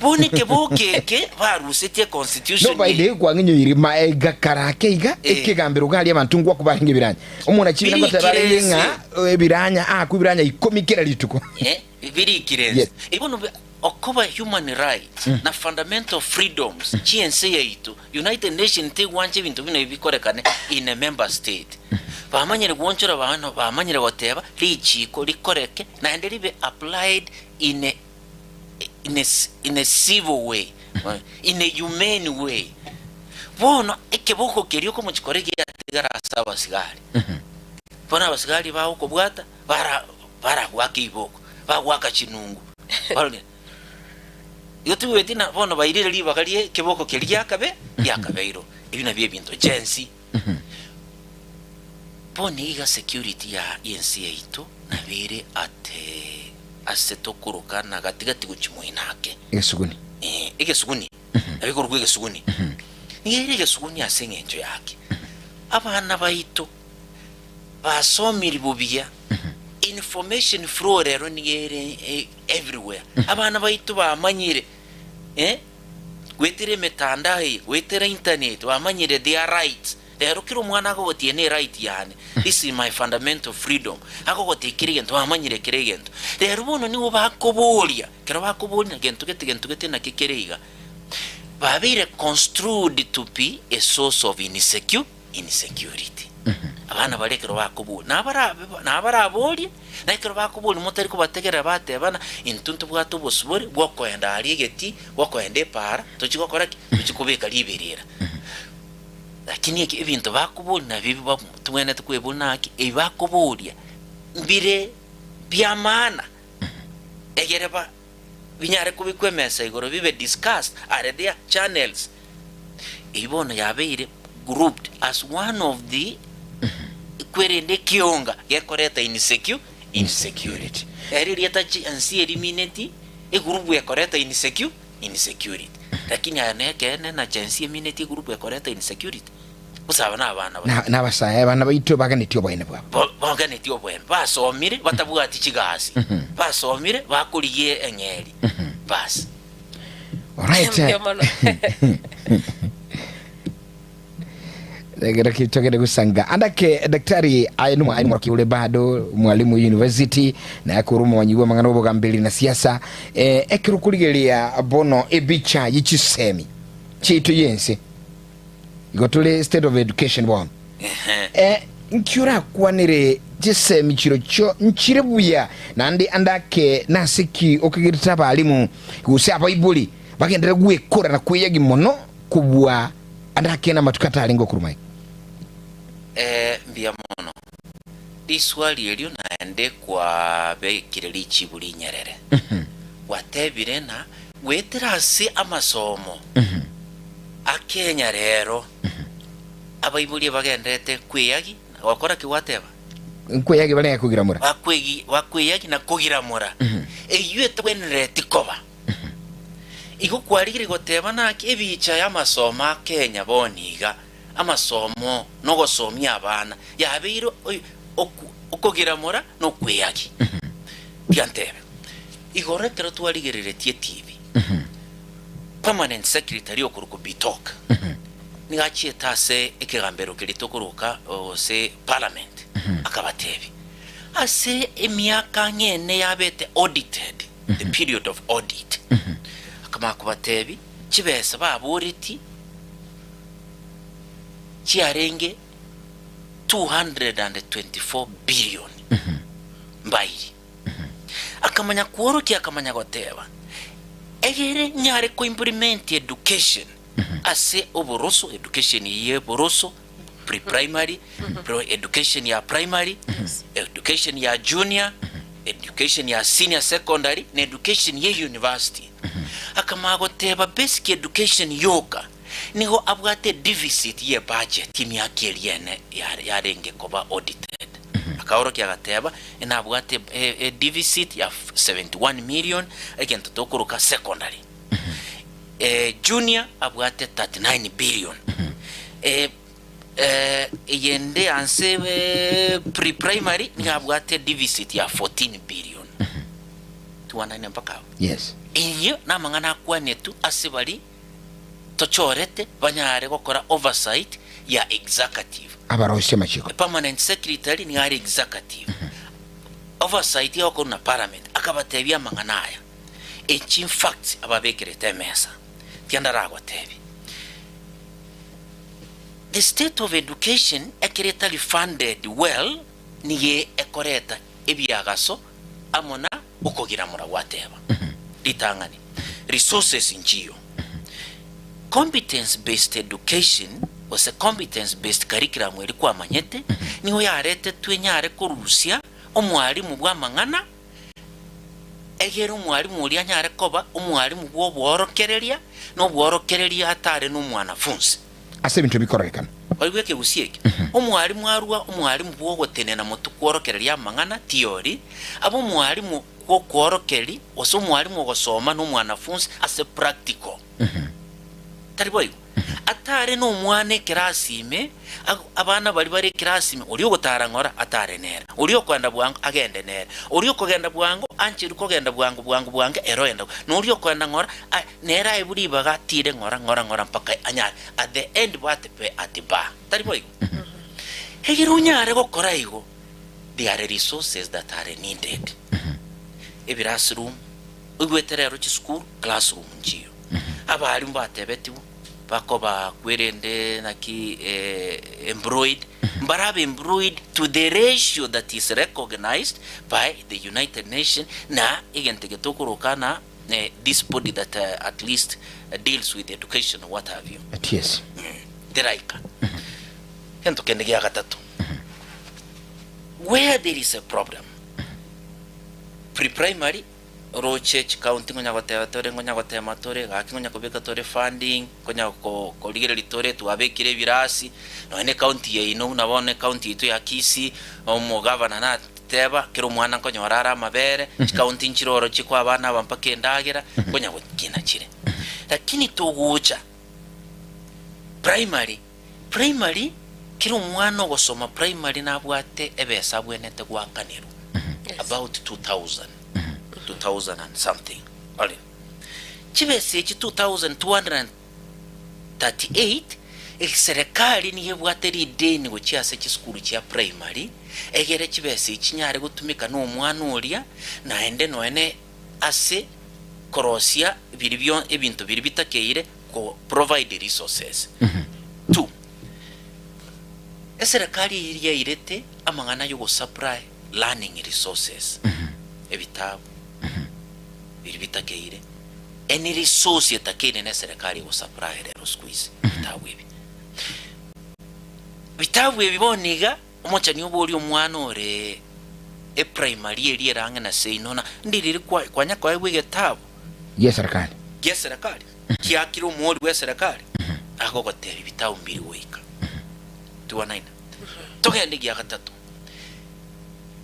Bono ekeboko eke barusetie econstitution No by the eye. way kwang'inyoire maega karake iga Eh. ekegambero garia abanto ngwaku barenge ebiranya. Omonachiri nagoteba arenge Birikire ng'a ebiranya aakwe ebiranya ikomi kera rituko. Eh, birikire ense. Yes. Bono okoba human rights na fundamental freedoms chi'ense yaito, United Nations tegwancha ebinto buna ebi bikorekane in a member state. Bamanyire gwonchora abana bamanyire goteba richiko rikoreke naende ribe applied in a in a in a civil way, in a humane way. Bono ekeboko keria okomochikora egiatigara ase abasigari. Bono abasigari bagokobwata bara baragoaka iboko, bagoaka chinungu. Barore, igo tibweti na bono bairire ribaga rie ekeboko keria giakabe giakabeirwe. Ebi nabio ebinto chensi. Bono iga security ya y'ense yaito nabo ere ate ase tokoroka na gati gati gochia moino ake. Egesuguni. Eh, egesuguni. Nabo ekorokwa egesuguni. Nigo ere egesuguni ase eng'encho yake. Abana baito basomiri buya, information flow rero nigo ere everywhere. Abana baito bamanyire eh, goetera emetandao eye, goetera internet, bamanyire their rights. Rero kera omwana agogotigia ne right yane, this is my fundamental freedom, agogotigia kera egento, bamanyire kera egento. Rero bono nigo bakoboria, ekero bakoboria gento gete gento gete naki kere iga, babeire construed to be a source of insecure insecurity. Abana baria ekero bakoboria, nabarabe nabaraborie, na ekero bakoboria motari kobategerera batebana, intwe ntobwate obosibore bw'okoenda aria egetii, bw'okoenda epaara, tochia gokora ki? Tochia kobeka riberera. Lakini eki ebinto bakoboria nabio ebi tobwenerete kweboria naki, ebi bakoboria mbire bi'amaana, egere ba binyare kobekwa emesa igoro bibe discussed are there channels. Eyio bono yabeire grouped as one of the kwerende ekionga gekoreta insecure insecurity. Eri rieta chi ense erimineti egurupu ekoreta insecure insecurity. Lakini aya nekeene na chensi emineti egurupu ekoreta insecurity. Gose aba nabana baito. Na nabasae abana baito baganetie oboene bwabo. Bo baganetie oboene. Basomire batabwati chigasi. Basomire bakorigia eng'eri. Bas. Alright. Mbuya mono. Egere kitogende gusanga andake daktari aye numu aye mwaki ule bado mwalimu university na akuru mwanyi bwa mang'ana obogamberi na siasa eh, ekero kurigeria bono ebicha yichisemi chitu yense igo tore state of education bono eh, nki orakwanere chisemi chirochio nchire buya naende andake nase ki okegerete abalimu gose abaibori bagenderere gwekora na kweyagi mono kobua andake namatuko atarenge okoruma iga. Ee, mbuya mono. Riswali erio naende kwabekire richibu rinyerere. Gwatebire ng'a goetera ase amasomo a Kenya rero, abaibori bagendererete kweyagi na gokora ki gwateba? Nkweyagi bare kogiramora. Bakwegi bakweyagi na kogiramora. Eyio etagwenereti koba. Igo kwarigire goteba naki ebicha y'amasomo a Kenya bono iga, amasomo na ogosomia abana, yabeire okogiramora na okweyagi. Tiga ntebe, igoro ekero twarigereretie etibi, Permanent Secretary okorokwa Bitok nigo achiete ase ekegambero keria tokoroka gose Parliament akabatebia, ase emiaka ang'e ene yabete audited, the period of audit, akamanya kobatebia chibesa baboretie chiarenge 224 billion mbairi. Akamanya kworokia akamanya goteba, Egere nyare ko implement education ase oboroso, education ye boroso, pre primary, pre education ya primary, education ya junior, education ya senior secondary, na education ye university. Akamanya goteba basic education yoka nigo abwate deficit ye budget emiaka eria ene yarenge koba audited. Akaorokia agateba, Nabwate e deficit ya 71 million egento tokoroka secondary. Junior abwate 39 billion. Eyende anse pre primary nigo abwate deficit ya 14 billion. Twanane mpaka abwo. Yes. Eyio namang'ana akwanetwe ase baria tochorete banyare gokora oversight ya executive. Abaroisia amachiko. Permanent secretary nigo are executive. Oversight egokorwa na parliament. Akabatebia amang'ana aya. Echi in facts ababekerete emesa. Tiga ndaragotebie. The state of education ekero etari funded well nigo ekoreta ebiagaso amo na okogiramora gwateba. Ritang'ani, resources nchiyo. Competence based education gose competence based curriculum eria kwamanyete nigo yaretetwe enyare korusia omwalimu bw'amang'ana egere omwalimu oria anyare koba omwalimu bw'obworokereria na obworokereria atare na omwanafunsi. Ase ebinto bikororekana. Oigwe ekegusii eke, Omwalimu arua omwalimu bw'ogotenena motwe kworokereria amang'ana, theory, abe omwalimu bw'okworokereria, gose omwalimu ogosoma nomwanafunsi ase practical. Tari boigo? Atare nomwana ekerasi ime, abana baria bare ekerasi ime, oria ogotara ng'ora atare nere, oria okoenda bwango agende nere, oria okogenda bwango ancherwe kogenda bwango bwango bwango ere oenda, na oria okoenda ng'ora Nere aebwe ribaga atiire ng'ora ng'ora ng'ora mpaka anyare at the end batepe ati baa. Tari boigo? Egere onyare gokora igo, there are resources that are needed. Ebirasroom, oigwete rero chisukuru, classroom nchiyo. Abalimu batebetigwe, bakoba kwerende naki employed, mbarabe employed to the ratio that is recognized by the United Nation na egento eke tokoroka na this body that at least deals with education what have you. Yes. Teraika. Gento kende gia gatato. Where there is a problem. Pre-primary roche chikaunti ngonya goteba tore ngonya gotema tore gaki ngonya kobeka tore funding konya ko korigereria tore twabekire ebirasi nonya ne county yaino buna bono ecounty yaito ya Kisii omogavana na Teba, kera omwana nkonyora are amabere, chikaunti nchire oro chikoa abana aba mpaka endagera, nkonya gokina chire. Lakini togocha primary, primary kera omwana ogosoma primary nabwate ebesa abwenerete goakanerwa about 2000, 2000 and something. Ore. Chibesa echi 2238, Eserekari nigo ebwate rideni gochia ase chisukuru chia primary, egere chibesa echi chinyare gotumeka na omwana oria, naende nonya ne ase korosia biria bio ebinto biria bitakeire ko provide resources. Two, eserekari eyio yairete amang'ana ya ogosupply learning resources, ebitabu biria bitakeire, any resource etakeire na eserekari egosupply rero siku hizi ebitabu ebi. Bitabu ebi bono iga, omochani oborie omwana ore eprimary eria ere ang'e na seino na ndiriri kwa kwanya koegwa egetabu Gi'eserekari. gi'eserekari kiakire omoori bw'eserekari agogotebia bitabu mbiri goika. Twana-ina. Togende gia gatato.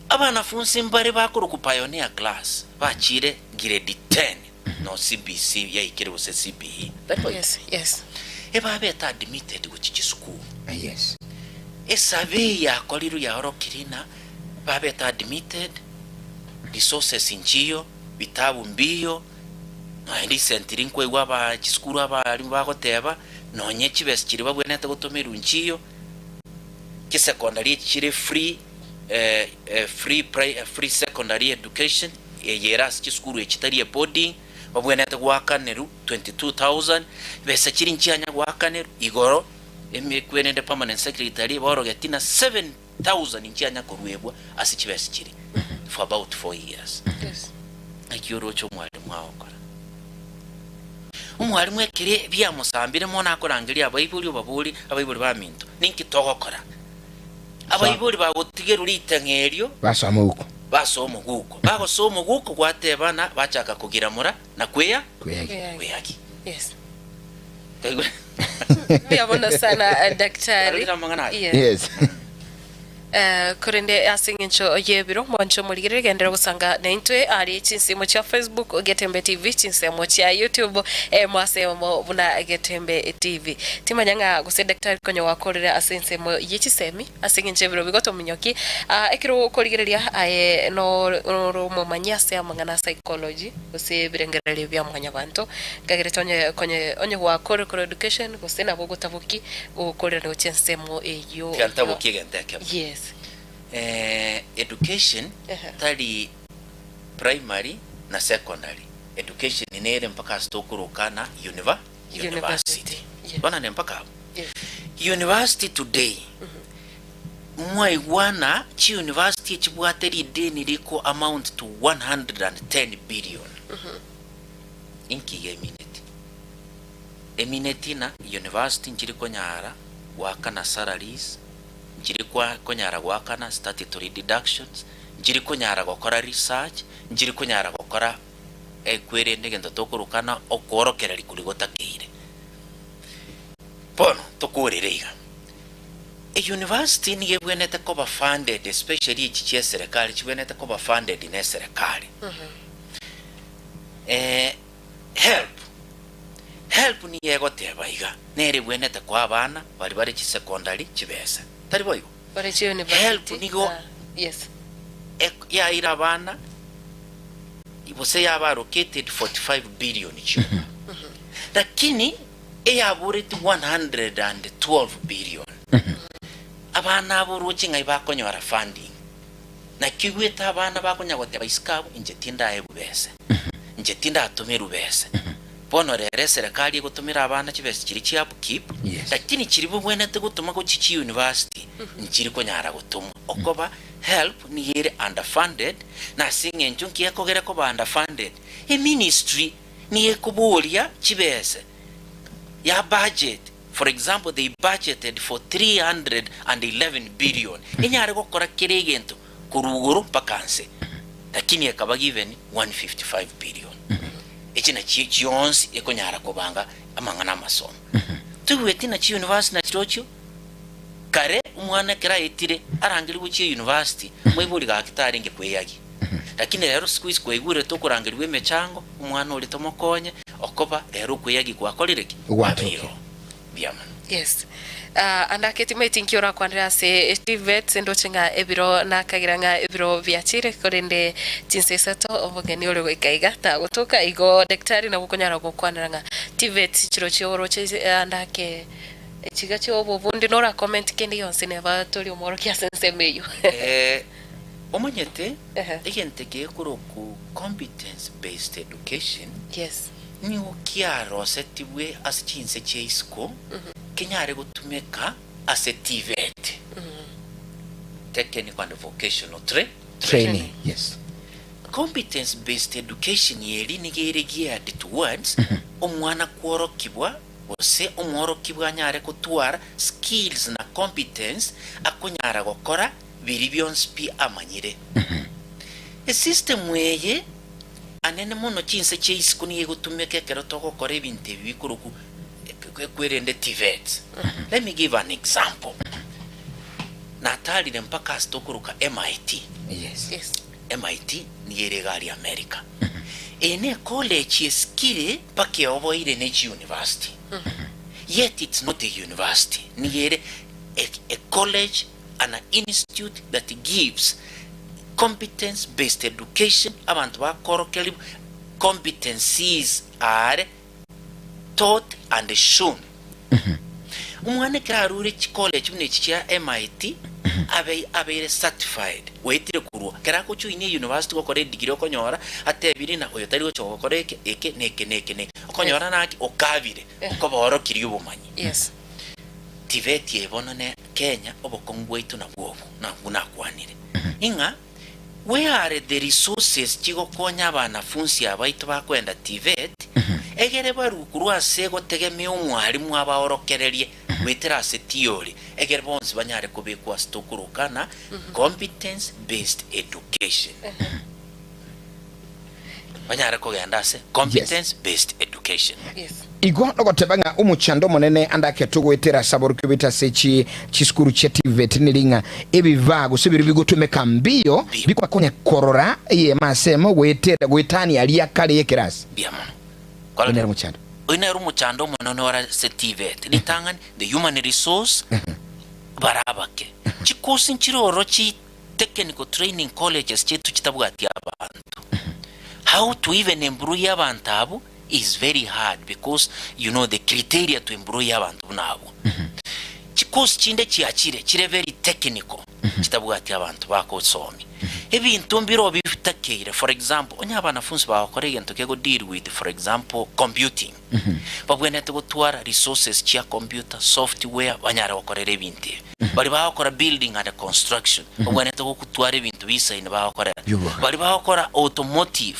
Abanafunsi mbare bakorokwa pioneer class bachire grade 10 no CBC yaikire gose CBE. Tari boigo? Yes, yes. Ebabete admitted gochia chisukuru. Yes. Esurvey yakorirwe yaorokirie ng'a babete admitted, resources nchiyo, bitabu mbiyo, nonya recently nkoigwa aba chisukuru abalimu bagoteba, nonye chibesa chiria babwenerete gotomerwa nchiyo, chisecondary echi chire free, free pri free secondary education, eye ere ase chisukuru echi tari eboarding, babwenerete goakanerwa 22,000, besa chiria nchianya goakanerwa, igoro emekwenende permanent secretary borogeti na 7,000 nchianya koruebwa ase chibesa chiria for about 4 years. Yes. Naki oroche omwalimu agokora? Omwalimu ekere biamosambire mono akorangeria abaibori obaborie, abaibori baminto, ninki togokora? Abaibori bagotigerwa ritang'a erio, Basoa moguko. basoa omoguko. Bagosoa omoguko gwatebana, bachaka kogiramora na kweya Kweyagi. Kweyagi. kweyagi. Yes. Kaigwe? Mbuya mono sana eh, daktari. Karorire amang'ana aya? Yes. Yes. Eh, korende ase eng'encho y'ebiro mwanche omorigererie genderera gosanga naintwe aria chinsemo chia Facebook Getembe TV chinsemo chia YouTube eh, mwasemo buna Getembe TV timanya ng'a gose daktari konya gwakorire ase ensemo ye chisemi ase eng'encho y'ebiro bigotominyoki ah, ekero okorigereria aye noro omomanyi ase amang'ana a psychology gose ebirengererio bia mwanyabanto nkagerete onye konye onye gwakorire korwa education gose nabo ogotaboki gokorera gochia ensemo eyio Tiga ntabokie egento ekemo. Yes. Eh, education Ehe. tari primary na secondary. Education nere mpaka ase tokoroka na univer University. university. Yes. Bono ne mpaka abwo. Yes. University today, mwaigwana chi university echibwate rideni riko amount to 110 billion. Inki iga emineti? Emineti na university nchiri konyara goakana salaries, nchiri kwa konyara goakana statutory deductions, nchiri konyara gokora research, nchiri konyara gokora ekwerende egento tokorokana okoorokereria koria gotakeire. Bono tokorere iga, E university nigo ebwenerete koba funded especially echi chia eserekari chibwenerete koba funded na eserekari. Help, help nigo egoteba iga, nere ebwenerete koa abana baria bare chisecondary chibesa, tari boigo? Bare Help chiuniversity nigo ah, yes. ek- yaira abana gose yaba allocated 45 billion chioka, lakini eyaboreti 112 billion. Abana abo oroche ng'ai bakonyora funding? Naki oigwete abana bakonya goteba isiko abwo, inche tindaegwe besa, inche tindatomerwe besa. Bono rero eserekari egotomera abana chibesa chiria chia upkeep, Yes. lakini chiria bobwenerete gotoma gochia chiuniversity, nchiri konyara gotomwa. Okoba help nigo ere underfunded, na ase eng'encho nki ekogera koba underfunded? Eministry nigo ekoboria chibesa ya budget, for example they budgeted for 311 billion enyare gokora kera egento korwa igoro mpaka nse, lakini ekaba given 155 billion. Echi nachio chionsi ekonyara kobanga amang'ana amasomo. Toigweti na chiuniversity nachirochio, kare omwana ekero aetire arangerigwe gochia university, moibori gaki tarenge kweyagia. Lakini rero siku hizi kwaigure tokorangerigwa emechango, omwana oria tomokonye, okoba rero okweyagia gwakorire ki? Gwatokire. Kwabeire oo. Mbuya mono. Yes. Ah, ande ake timanyeti nki orakwanere ase TVETs ndoche ng'a ebiro nakagira ng'a ebiro biachire korende chinsa isato omogeni ore goika iga tagotoka igo daktari nabo okonyara gokwanera ng'a TVETs chirochio oroche ande ake. Chiga chia obobundi nora comment kende gionsi neba tori omworokia ase ensemo eyio. Eh, omanyete Ehe. egento eke gekorokwa competence based education Yes. nigo kiarosetigwe ase chinse chia isiko kenyare gotumeka ase TVET, Technical and Vocational Tra- Training, yes. Competence based education eri nigo ere geared towards omwana kworokigwa gose omworokigwa anyare gotwara skills na competence akonyara gokora biria bionsi pi amanyire. Esystem eye anene mono chinse chia isiko nigo egotumeka ekero togokora ebinto ebi bikorokwa ekwerende TVETs. Let me give an example. Natarire mpaka ase tokoroka MIT. Yes. Yes. MIT nigo ere iga aria America. Eye ne ecollege esikire mpaka eoboire ne chiuniversity. Yet it's not a university. Nigo ere a, a college and an institute that gives competence based education abanto bakorokerigwa competencies are taught and shown. Omwana ekero arure chicollege buna echi chia MIT abe abeire certified goetire korwa ekero agojoinia university gokora edegree okonyora atebire ng'a oyo tari gocha gokora eke eke na eke na eke na eke. Okonyora naki okabire okobaorokirie obomanyi. Yes. TVET eye bono ne Kenya obokong'u bwaito nabwo obo nabwo nakwanire ing'a Where are the resources chigokonya abanafunsi abaito bakoenda TVET egere barue korwa ase gotegemea omwalimu abaorokererie goetera ase theory egere bonsi banyare kobekwa ase tokoroka na competence based education banyare kogenda ase competence based education. Yes. Igo nogoteba ng'a omochando omonene ande ake togoetera ase aborokigwa baito ase chi chisukuru chia TVET neri ng'a ebivaa gose biria bigotumeka mbiyo Mbiyo. bikobakonya korora eyemo ase emo goetera goetania aria kare y'ekerasi. Mbuya mono. Oyo nere omochando. Oyo nere omochando omonene ore ase TVET. Ritang'ani, the human resource, bare abake. Chikosi nchire ororo chi technical training colleges chiaito chitabwati abanto. How to even employ abanto abwo is very hard because you know the criteria to employ abanto buna abwo. Chikosi chinde chiachire chire very technical chitabwati abanto bagosomia. Ebinto mbire bitakeire for example onye abanafunsi bagokora egento kego deal with for example computing babwenerete gotwara resources chia computer, software banyare gokorera ebinto ebi. Baria bagokora building and construction babwenerete gotwara ebinto bisaine bagokorera. Bi'oboagachi. Baria bagokora automotive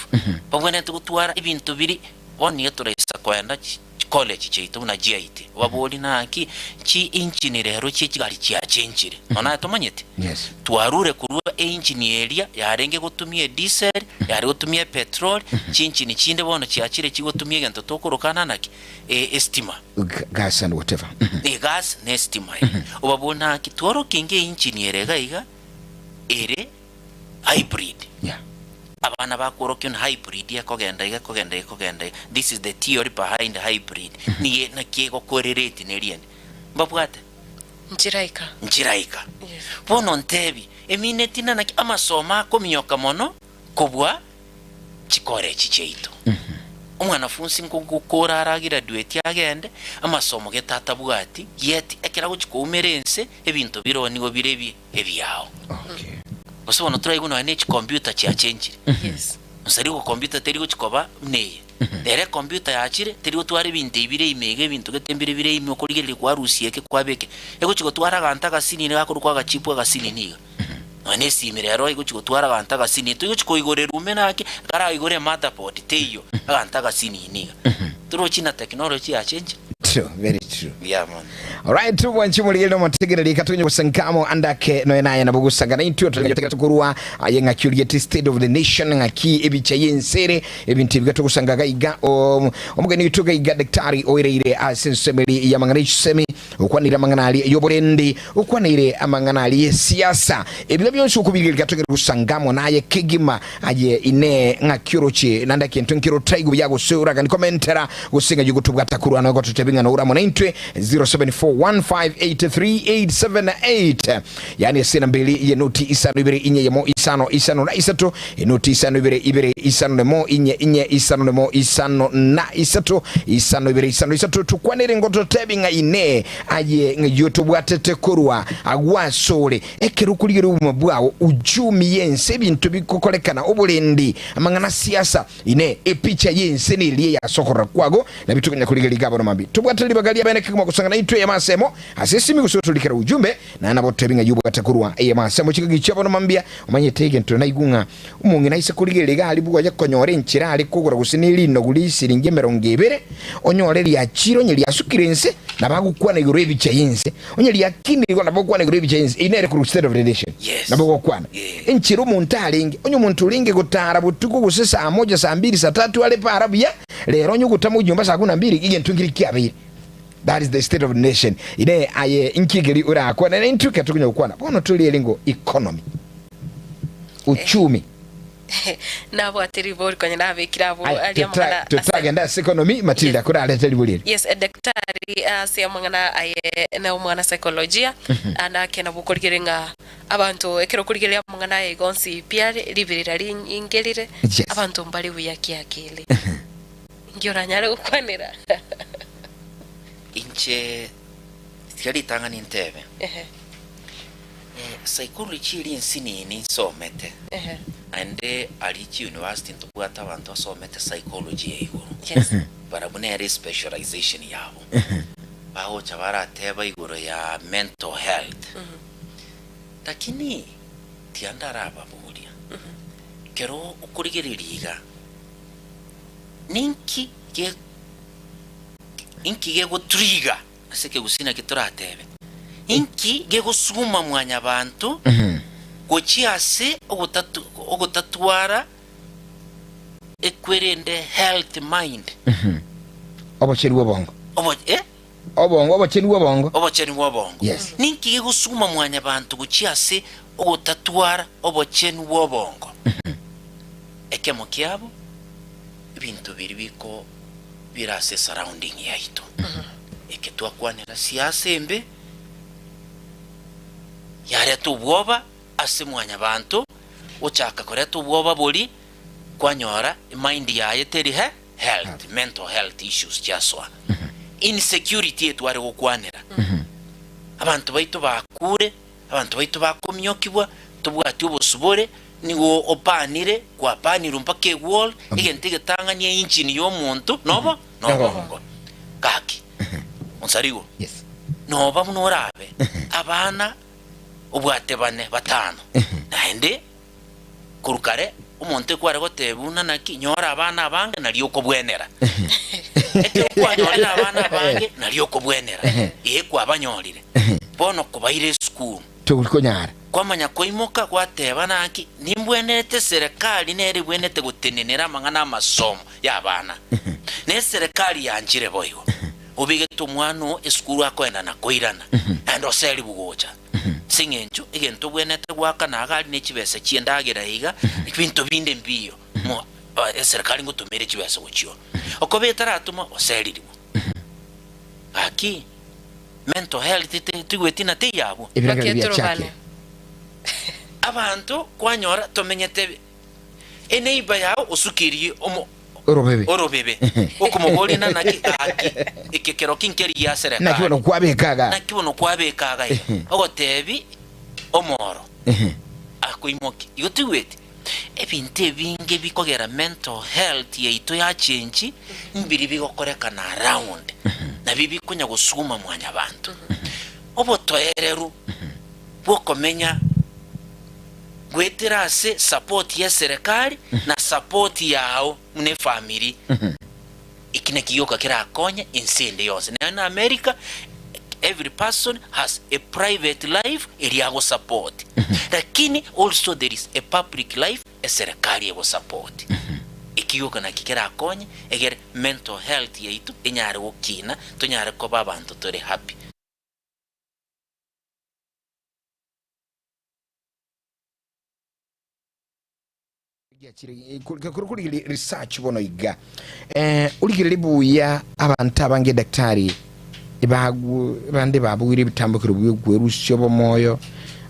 babwenerete gotwara ebinto biri bono nigo toraisa koenda chi college chiaito buna GIT obaborie naki chi engine rero chie chigari chiachenchire nonya naye tomanyeti. Yes. Twarure korwa engine eria yarenge gotumia ediesel yare gotumia epetrol chiengine chinde bono chiachire chigotumia egento tokorokana naki estima. Gas and whatever. Egas na estima eye. Obaborie naki tworokia inga engine ere iga iga ere hybrid. Yeah. Abana bakworokia buna hybrid ekogenda iga ekogenda iga ekogenda iga. This is the theory behind hybrid. Nigo naki egokorereti na eriende. Mbabwate? Nchiraika. Nchiraika. Yes. Bono ntebi, emineti na naki amasomo akominyoka mono kobua chikorechi chiaito. Omwanafunsi nkogokora aragraduate agende, amasomo gete atabwati, yet ekero agochia koumera ense, ebinto bire nigo bire ebi ebiao. Okay. Gose bono toraigwe nonya ne chicomputer chiachenchire. Yes. Gose rigo computer teri gochia koba buna eye. Rero ecomputer yachire, teri gotwara ebinto ebi bire ime iga, ebinto gete mbire bire ime okorigereria kwarusia eke kwabeka eke. Egochia gotwara aganto agasinini gakorokwa agachipu agasinini iga. Nonya na esimi rero egochia gotwara aganto agasinini, toigochia koigorera ume naki, karaigore emotherboard teiyo, aganto agasinini iga. Torochi na technology yachenchire? True, very true. Mbuya mono. Alright, bwanchi morigereria omotegereri katonya gosankamo andake noe naye nabo gosangana intwe totegera korwa aye ng'aki oriete state of the nation ng'aki ebicha y'ensere ebinto ebi gatogosanga gaiga omogeni oito gaiga daktari oereire ase ensemeri y'amang'ana y'echisemi okwanire amang'ana aria y'oborendi okwanire amang'ana aria y'esiasa ebiga bionsi okobirigereria gatogere gosangamo naye kegima Aye Inee, ng'aki oroche, naende ekento nkere otaigwe buya gose oraganie komentera, gose ng'ai ogotobwata korwa nonya gototebia ng'a noure amo naintwe, 0741583878, yaani ase enamba eria ye noti isano ibere inye eyemo isano. isano isano na isato, enoti isano ibere ibere isano nemo inye inye isano nemo isano na isato, isano ibere isano isato. Tukwanere ngo totebi ng'a inee aye ng'ayio tobwatete korwa agwo asore ekero okorigereria obogima bwao, uchumi y'ense, ebinto bigokorekana, oborendi, amang'ana siasa, Inee! Epicha y'ense neria ey'ase okorora kwago? Nabio tokonya korigereria iga bono mambia. Tobwate ribaga ria bene kegima gosanga naintwe eyemo ase emo ase esimi gose otorikere ujumbe, naye nabo ototebi ng'a yobwate korwa eyemo ase emo chingaki chia bono mambia. Omanyete egento naigwe ng'a omong'ina aise korigereria iga aria bwoye konyora enchera are kogora gose ne rinogu risiringi emerongo ebere, onyore riachire onye riasukire inse, nabo agokwana igoro y'ebicha y'ense. Onye riakinire igo nabo ogokwana igoro y'ebicha y'ense. Eyio nere korwa state of the nation. Yes. Nabo ogokwana. Yeah. Enchera omonto arenge, onye omonto orenge gotara botuko gose saa moja, saa mbiri, saa tatu are para buya, rero onye ogotama onyomba saa kumi na mbiri, egento nkeri kiabeire. That is the state of the nation. Inee aye inki ekeri orakwane na intwe ekero tokonya gokwana? Bono toriere ngo economy. Uchumi. Nabwate ribori konya nabekire abwo Aya, aria tota- amang'ana ase totagenda ase economy, Matilda Yes. korarete ribori eri. Yes, daktari ase amang'ana aye na omwana psychologia nake nabo okorigereria ng'a abanto ekero okorigereria amang'ana aya igo onsi pi are riberera ringerire Yes. abanto mbare buya kiakili. Inki oranyare gokwanera? Inche tiga ritang'ani ntebe, Ehe, psychology eri ensinini nsomete, ehe, naende aria chiuniversity ntobwate abanto basomete psychology ya igoro, yes. barabwo nere especialization yabo. Bagocha barateba igoro ya mental health, lakini tiga ndarababoria, ekero okorigereria iga, ninki ge inki gegotrigger ase ekegusii naki toratebe, inki gegosuguma mwanyabanto gochia ase ogotatu ogotatwara ekwerende health mind? Obochenu bw'obongo. Obo eh? Obongo, obochenu bw'obongo. Obochenu bw'obongo. Yes. Ninki gegosuguma mwanyabanto gochia ase ogotatwara obochenu bw'obongo? Ekemo kiabo, ebinto biria biko bire ase surrounding yaito. Eke twakwanera siasa embe yareta obwoba ase mwanyabanto, ochaka koreta obwoba boria, kwanyora emind yaye teri he health, mental health issues chiasoa. Insecurity etware gokwanera, abanto baito bakure, abanto baito bakomiokigwa, tobwati obosubore, nigo opanire, kwapanirwe mpaka ewall, egento egetang'ani engine ya omonto nobo nobongo. Gaki, onsarigo, Yes. noba buna orabe, abana obwate bane, batano, naende Korwa kare omonto ekware gotebia buna naki, Nyora abana abange nario okobwenera. Ekero kwanyorire abana abange nario okobwenera. Ee, kwabanyorire. Bono kobaire esukuru. Tori konyara. Kwamanya koimoka gwateba naki, Nimbwenerete eserekari nere ebwenerete gotenenera amang'ana amasomo y'abana. Na eserekari yanchire boigo. Obegete omwana oo esukuru akoenda na koirana, naende oserigwe gocha. Ase engencho egento obwenerete goakana iga aria ne chibesa chi'endagera iga, ebinto binde mbiyo, mo eserekari ngotumere chibesa gochia oo. Okoba etaratoma oseririgwe. Gaki mental health te tigweti na teiyo abwo. Ebirengererio Baketurubane. biachakire. Abanto kwanyora tomenyete eneighbor yao osukirie omo Orobebe. orobebe okomoboria na naki gaki eke kero ki nkeri gia Naki serekari bono kwabeka iga. naki bono kwabeka iga iga ogotebi omoro akoimoki igo toigweti ebinto ebinge bikogera mental health yaito yachenchi mbiri bigokorekana around nabio bikonya gosuma mwanyabanto obotoereru bwokomenya Goetera ase support y'eserekari na support yao buna efamiri, eki nakio gioka kerakonye ense ende yonsi. Nonya na America, every person has a private life eria agosupport, lakini also there is a public life eserekari egosupport. Eki gioka nakio kerakonye egere mental health yaito enyare gokina, tonyare koba abanto tore happy. Korigereria research bono iga eh, origererie buya abanto abange daktari bagu bande babuire ebitambokero bia okwerusia obomoyo.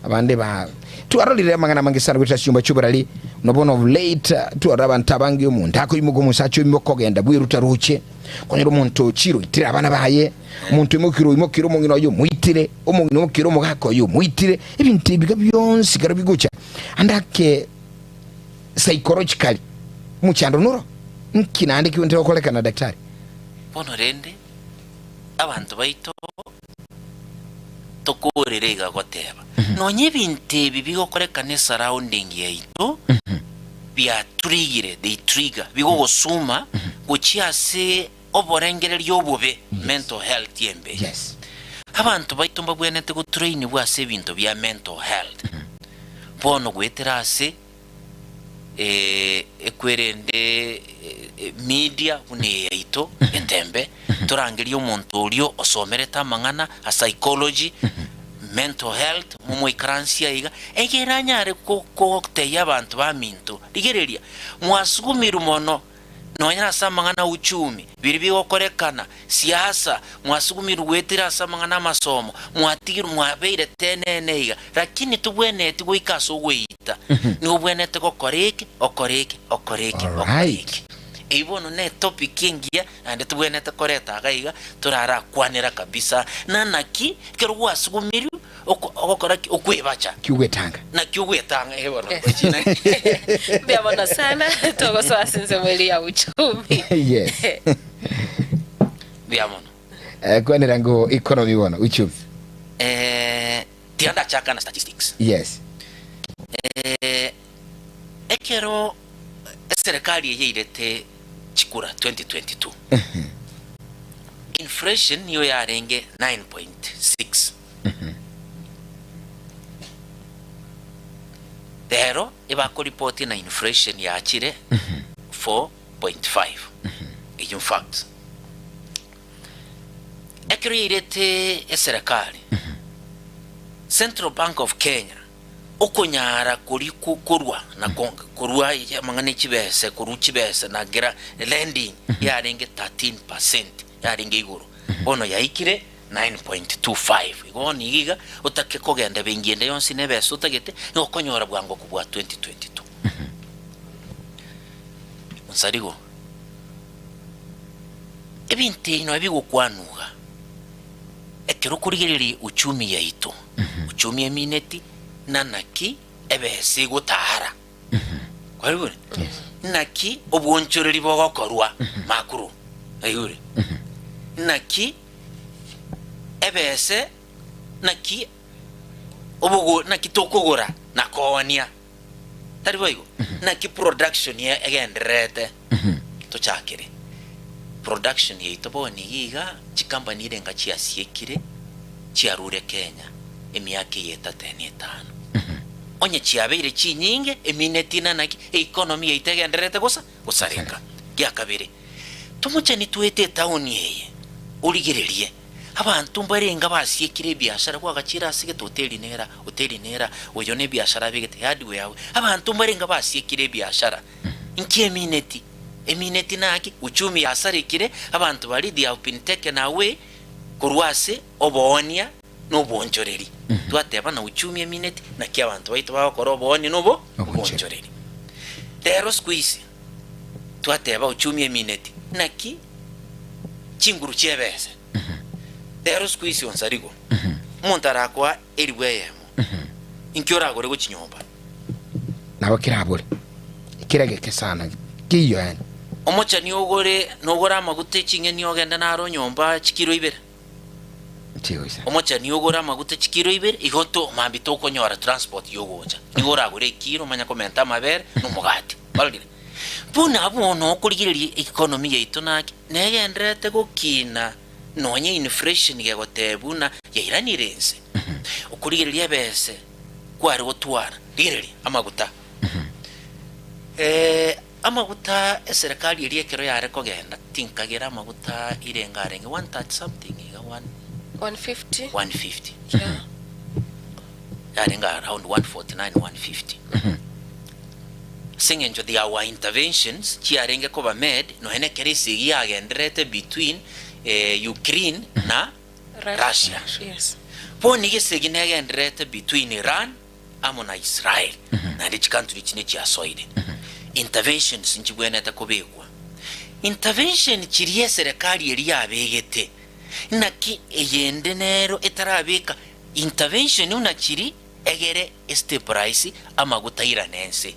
Abande ba twarorire amang'ana amange sana goetera chinyomba chi'oborari, buna bono of late twarora abanto abange omonto akoimoka omosacha oimoka ogenda bweruta roche, okonyora omonto ochire oitire abana baye, omonto oimokire oimokire omong'ina oye omoitire, omong'ina oimokire omogaka oye omoitire, ebinto ebi iga bionsi ekero bigocha ande ake psychologically omochando noro, nki naende kegento gegokorekana daktari? Bono rende abanto baito tokoorere iga goteba, Nonya ebinto ebi bigokorekana esurrounding yaito biatrigire, they trigger, bigogosuma gochia ase oborengererio obobe, mental health embe. Yes. Abanto baito mbabwenerete gotrainigwa ase ebinto bia mental health. Bono goetera ase ekwerende media buna eye yaito etembe, torangerie omonto oria osomerete amang'ana a psychology, mental health, momoikaransie aiga, egere anyare gotebia abanto baminto, rigereria, mwasugumirwe mono. Nonya nase amang'ana a uchumi, biria bigokorekana, siasa, mwasugumirwe goetera ase amang'ana amasomo, mwatigirwe mwabeire tenene iga, lakini tobwenereti goika ase ogoeita. Nigo obwenerete gokora eke, okore eke, okore eke, okore Alright. eke. Eyio bono ne etopic engiya naende tobwenerete koreta iga iga, torarakwanera kabisa, na naki ekero gwasugumirwe oko ogokora ki? Okwebacha. Ki ogwetanga? Naki ogwetanga? Eh bono Yes. gochina. Mbuya mono sana togosoa ase ensemo eria ya uchumi. Yes. Mbuya mono. Eh, kwanera ngo economy bono uchumi. Eh, tiga ndachaka na statistics. Yes. Eh, ekero eserekari eye yairete chikura 2022, inflation niyo yarenge 9.6. Rero ebakoripoti na inflation yachire 4.5. Eyio in fact. Ekero yairete eserekari, Central Bank of Kenya okonyara koria korwa na korwa amang'ana echibese korwa chibese na kera lending yarenge 13% yarenge igoro. Bono yaikire 9.25. Igo bono iga iga otake kogenda benki ende yonsi na ebesa otagete, nigo okonyora bwango kobua 2022. Onsarigo, ebinto ebi nabio bigokwanwa iga, ekero okorigereria uchumi yaito, uchumi emineti, na naki ebesa egotara. Kwaigure? Naki obwonchoreri bogokorwa makuru. Aigure? Naki ebese naki obogo naki tokogora na koonia. Tari boigo? Naki production ye egendererete tochakere. Production yaito bono iga iga chikampani erenga chiasiekire chiarure Kenya emiaka eye etato ene etano. Onye chiabeire chinyinge, emineti na naki economy yaito egendererete gosa gosareka. Giakabere, tomochani toete etown eye, origererie, abanto mbarenge basiekire ebiashara gwagachire ase gete hoteli nera, hoteli nera, oyo ne ebiashara abegete, hardware awe, abanto mbarenge basiekire ebiashara. Inki emineti? Emineti naki? Uchumi yasarekire, abanto baria they have been taken away korwa ase oboonia na obonchoreri. Twateba na uchumi emineti, naki abanto baito bagokora oboonia na obo obonchoreri. Rero siku hizi twateba uchumi emineti, naki chinguru chi'ebese. Rero siku hizi onsarigo, omonto arakoa eribu eyemo, inki oragore gochia nyomba? Nabo kerabore ekere egeke sana keiyo yaani. Omochani ogore nogore amaguta eching'eni ogende naro nyomba chikiro ibere. Chigoisa. Omochani ogore amaguta chikiro ibere, igo to mambia tokonyora transport yogocha. Nigo oragore ekiro omanye komenta amabere na omogati. Kwarorire? Buna abwo bono okorigereria economy yaito naki, negendererete gokina nonye inflation gegotebwa buna yairanire inse. Okorigereria ebese kware gotwara, rigereria amaguta. Amaguta eserekari eria ekero yare kogenda, tinkagera amaguta irenga arenge one thirty something iga one. 150. 150. Yeah. Yarenge around 149, 150. Ase eng'encho there were interventions chiarenge koba made nonya na ekero esegi yagendererete between Ukraine na Russia. Yes. Bono nigo esegi negendererete between Iran amo na Israel, naende chicountry echi nechiasoire. Interventions nchibwenerete kobekwa. Intervention chiria eserekari eria yabegete, naki eyende nero etarabeka intervention buna chiri egere estabilize amaguta airane ense.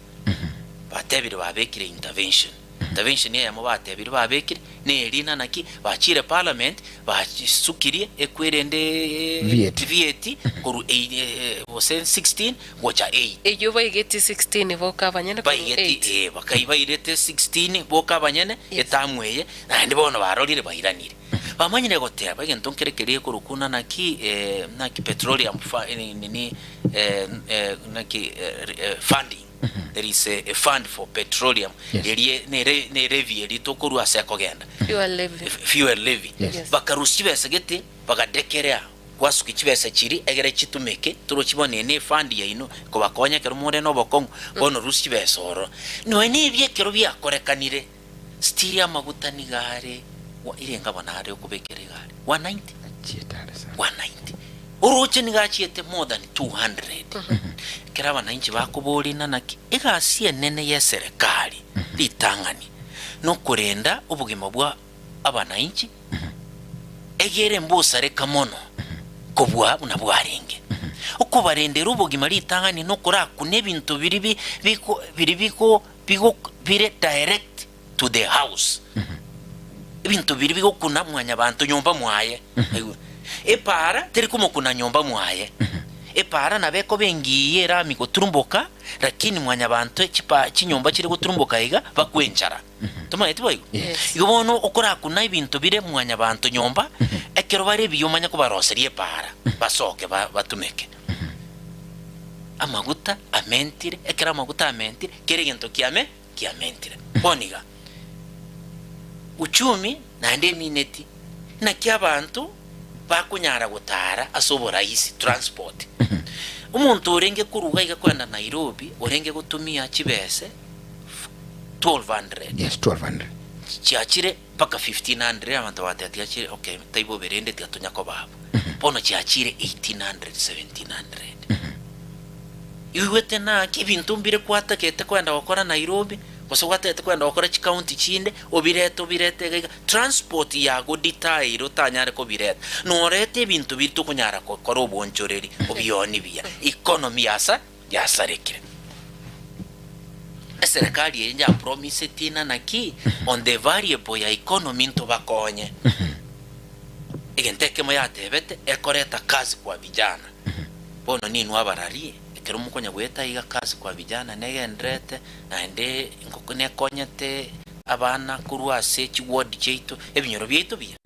Batebire babekire intervention. Intervention eyemo batebire babekire nerina naki bachire parliament basukirie ekwerende VAT. VAT korwa ei gose 16 gocha 8. Eyio baigeti 16 boka abanyene korwa Baigeti 8. eh bakai bairete 16 boka abanyene Yes. etamu eye naende bono barorire bairanire. Bamanyire goteba egento nkere keria ekorokwa ng'a naki naki petroleum fa nini naki funding. There is a fund for petroleum Yes. erie nere ne levy eria tokorua ase ekogenda Fuel levy. fuel levy. Yes. Yes. Bakarusia chibesa gete bagadekerea gwasukia chibesa chiria egere chitumeke torochi bono eye ne efund yaino ekobakonya ekero more na obokong'u bono rusia chibesa ororo. Nonya na ebi ekero biakorekanire still amaguta nigo are irenga bono are okobekera egari 190. Achiete are sana. 190. Oroche nigo achiete more than 200. Ekero abananchi bakoborina naki egasi enene y'eserekari ritang'ani nokorenda obogima bwa abananchi egere mbosareka mono kobua buna bwarenge. Okobarendera obogima ritang'ani nokorakuna ebinto biria bi biko biria biko bigo bire direct to the house. Ebinto biria bigokuna mwanyabanto nyomba mwaye. Aigwe. Epaara teri komokuna nyomba mwaye. Epaara nabo ekoba engiya erami goturumboka, lakini mwanyabanto chipa chinyomba chire goturumboka iga bakwe enchara. Tomanyeti boigo? Yes. Igo bono okorakuna ebinto bire mwanyabanto nyomba, ekero bare ebiya omanye kobaroseria epaara, basoke ba batumeke. Amaguta amentire, ekero amaguta amentire, kera egento kiame kiamentire. Bono iga, uchumi naende emineti, naki abanto bakonyara gotara ase oborahisi, transport. Omonto orenge koruga iga kwenda Nairobi, orenge gotumia chibese 1200. Yes, 1200. Chiachire mpaka 1500 abanto bagateba tiga chire okay taibo bobe rende tiga tonya koba abwo. Bono chiachire 1800, 1700. Oigwete naki ebinto mbire kwatagete kwenda gokora Nairobi, gose gwatagete kwenda gokora chikaunti chinde, obirete obirete iga iga, transport yago detail otanyare kobireta. Norete ebinto biria tokonyara gokora obonchoreri, obioni buya, economy yasa yasarekire. Eserekari eye yapromiseti ng'a naki on the variable ya economy ntobakonye. Egento ekemo yatebete, ekoreta kazi kwa vijana. Bono ninwe abararie, ekero mokonya goeta iga kazi kwa vijana negendererete, naende ngoko nekonyete abana korwa ase chiward chiaito, ebinyoro biaito buya.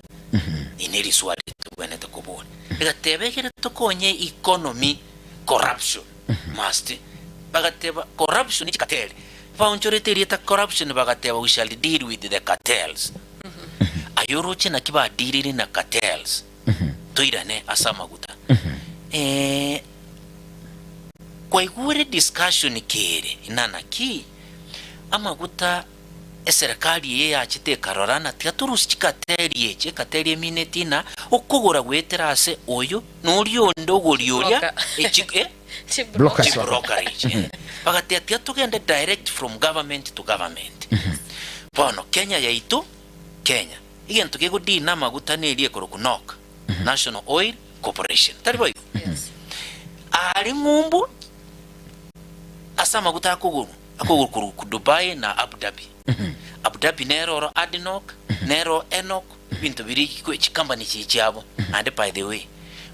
Eri neriswali tobwenerete koboria. Egateba ekere tokonye economy, corruption must, bagateba corruption ne chicartel, baonchorete erieta corruption bagateba we shall deal with the cartels. Aye oroche naki badealire na cartels? Toirane ase amaguta. Eh, kwaigure discussion kere ina naki amaguta eserekari eye yachete ekarora na tiga torusie chikateri echi ekateri emineti ina okogora goetera ase oyo na oria onde ogoria oria Broker. echi eh? Brokers. Chibrokerage, eh. Bagatebi tiga togende direct from government to government. Bono Kenya yaito Kenya Egento kegodina amaguta neria ekorokwa NOC, National Oil Corporation. Tari boigo? Yes. Aria ng'umbu ase amaguta akogorwa, akogorwa korwa ku Dubai na Abu Dhabi. Abu Dhabi nero oro ADNOC, nero ENOC, ebinto biria chikwe- chikampani chiri chiabo. Naende by the way,